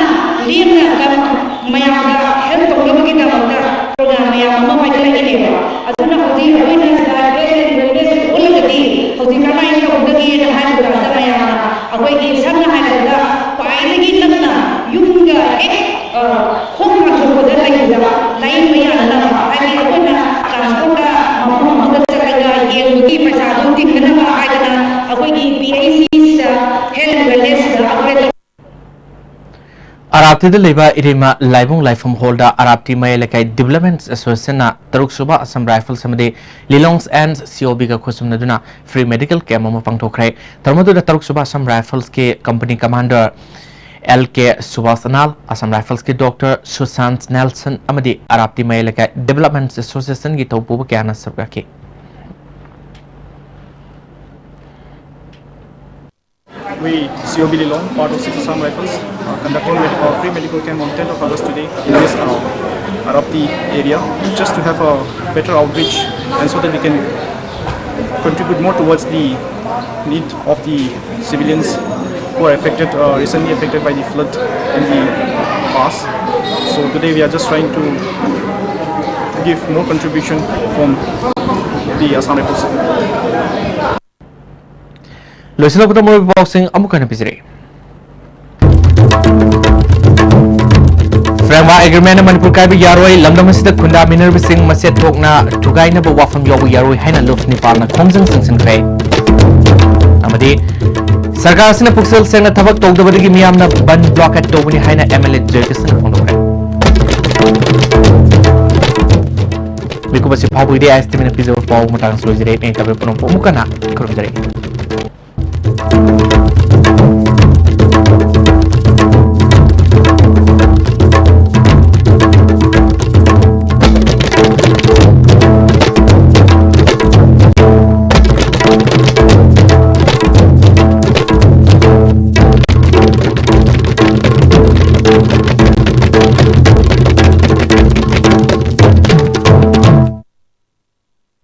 ꯂꯦꯝꯅ ꯀ-, ꯃꯌꯥꯝꯗ help ꯇꯧꯅꯕꯒꯤꯗꯃꯛꯇ program ꯃꯌꯥꯝ ꯑꯃ ꯄꯥꯏꯈꯠꯂꯛꯏꯅꯦꯕ꯫ ꯑꯗꯨꯅ ꯍꯧꯖꯤꯛ ꯑꯩꯈꯣꯏꯅ ꯁꯤꯗ health and wellness ꯑꯣꯜꯂꯒꯗꯤ ꯍꯧꯖꯤꯛ ꯀꯃꯥꯏꯅ ꯇꯧꯒꯗꯒꯦꯅ ꯍꯥꯏꯕꯗ ꯃꯌꯥꯝꯅ ꯑꯩꯈꯣꯏꯒꯤ ꯁꯝꯅ ꯍꯥꯏꯔꯕꯗ ꯈ꯭ꯋꯥꯏꯗꯒꯤ ꯅꯛꯅ ꯌꯨꯝꯒ ꯍꯦꯛ, ꯑ, ꯈꯣꯡ ꯀꯥꯟꯊꯣꯛꯄꯗ ꯂꯩꯕꯗ ꯂꯥꯌꯦꯡꯕ ꯌꯥꯅꯅꯕ, ꯍꯥꯏꯗꯤ ꯑꯩꯈꯣꯏꯅ transportꯇ ꯃꯐꯝ ꯑꯃꯗ ꯆꯠꯂꯒ ꯌꯦꯡꯕꯒꯤ ꯄꯩꯁꯥꯗꯣ ꯇꯤꯡꯅꯅꯕ ꯍꯥꯏꯗꯅ ꯑꯩꯈꯣꯏꯒꯤ P H Cꯁꯤꯗ health and wellnessꯁꯤꯗ upgrade ꯑꯔꯥꯞꯇꯤꯗ ꯂꯩꯕ ꯏꯔꯩꯃ ꯂꯥꯏꯕꯨꯡ ꯂꯥꯏꯐꯝ hallꯗ ꯑꯔꯥꯞꯇꯤ ꯃꯌꯥꯏ ꯂꯩꯀꯥꯏ Development Associationꯅ ꯇꯔꯨꯛ ꯁꯨꯕ Assam Rifles ꯑꯃꯗꯤ Lilongs and C O Bꯒ ꯈꯨꯠꯁꯝꯅꯗꯨꯅ free medical camp ꯑꯃ ꯄꯥꯡꯊꯣꯛꯈ꯭ꯔꯦ꯫ ꯊꯧꯔꯝ ꯑꯗꯨꯗ ꯇꯔꯨꯛ ꯁꯨꯕ Assam Riflesꯀꯤ company commander L K ꯁꯨꯕꯥꯁ ꯑꯅꯥꯜ, Assam Riflesꯀꯤ doctor ꯁꯨꯁꯥꯟꯠ ꯅꯦꯜꯁꯟ ꯑꯃꯗꯤ ꯑꯔꯥꯞꯇꯤ ꯃꯌꯥꯏ ꯂꯩꯀꯥꯏ Development Associationꯒꯤ ꯊꯧꯄꯨꯕ ꯀꯌꯥꯅ ꯁꯔꯨꯛ ꯌꯥꯈꯤ꯫ We, C O B Lilong, part of Six Assam Rifles, are conducting med-, uh, free medical camp on tenth of August today in this, uh, Arapti area, just to have a better outreach and so that we can contribute more towards the need of the civilians who are affected, uh, recently affected by the flood in the past. So today we are just trying to give more contribution from the Assam Rifles. ꯂꯣꯏꯁꯤꯜꯂꯛꯄꯗ ꯃꯔꯨꯑꯣꯏꯕ ꯄꯥꯎꯁꯤꯡ ꯑꯃꯨꯛ ꯍꯟꯅ ꯄꯤꯖꯔꯛꯏ꯫ ꯐ꯭ꯔꯦꯝꯋꯥꯔꯛ ꯑꯦꯒ꯭ꯔꯤꯃꯦꯟꯅ ꯃꯅꯤꯄꯨꯔ ꯀꯥꯏꯕ ꯌꯥꯔꯣꯏ, ꯂꯝꯗꯝ ꯑꯁꯤꯗ ꯈꯨꯟꯗꯥꯃꯤꯟꯅꯔꯤꯕꯁꯤꯡ ꯃꯁꯦꯠ ꯊꯣꯛꯅ ꯊꯨꯒꯥꯏꯅꯕ ꯋꯥꯐꯝ ꯌꯥꯎꯕ ꯌꯥꯔꯣꯏ ꯍꯥꯏꯅ ꯂꯣꯛꯁꯚꯥ ꯅꯤꯄꯥꯜꯅ ꯈꯣꯡꯖꯪ ꯆꯪꯁꯤꯟꯈ꯭ꯔꯦ꯫ ꯑꯃꯗꯤ ꯁꯔꯀꯥꯔ ꯑꯁꯤꯅ ꯄꯨꯛꯆꯦꯜ ꯁꯦꯡꯅ ꯊꯕꯛ ꯇꯧꯗꯕꯗꯒꯤ ꯃꯤꯌꯥꯝꯅ ꯕꯟ ꯕ꯭ꯂꯣꯀꯦꯠ ꯇꯧꯕꯅꯤ ꯍꯥꯏꯅ ꯑꯦꯝ ꯑꯦꯜ ꯑꯦ ꯖꯣꯏꯀꯤꯁꯟꯅ ꯐꯣꯡꯗꯣꯛꯈ꯭ꯔꯦ꯫ ꯃꯤꯀꯨꯞ ꯑꯁꯤ ꯐꯥꯎꯕꯒꯤꯗꯤ ꯑꯥꯏ ꯑꯦꯁ ꯇꯤ ꯚꯤꯅ ꯄꯤꯖꯕ ꯄꯥꯎ ꯃꯇꯥꯡꯁꯨ ꯂꯣꯏꯖꯔꯦ꯫ ꯅꯦꯛꯇꯕ ꯄꯨꯝꯅꯃꯛꯄꯨ ꯑꯃꯨꯛ ꯍꯟꯅ ꯈꯨꯔꯨꯝꯖꯔꯤ꯫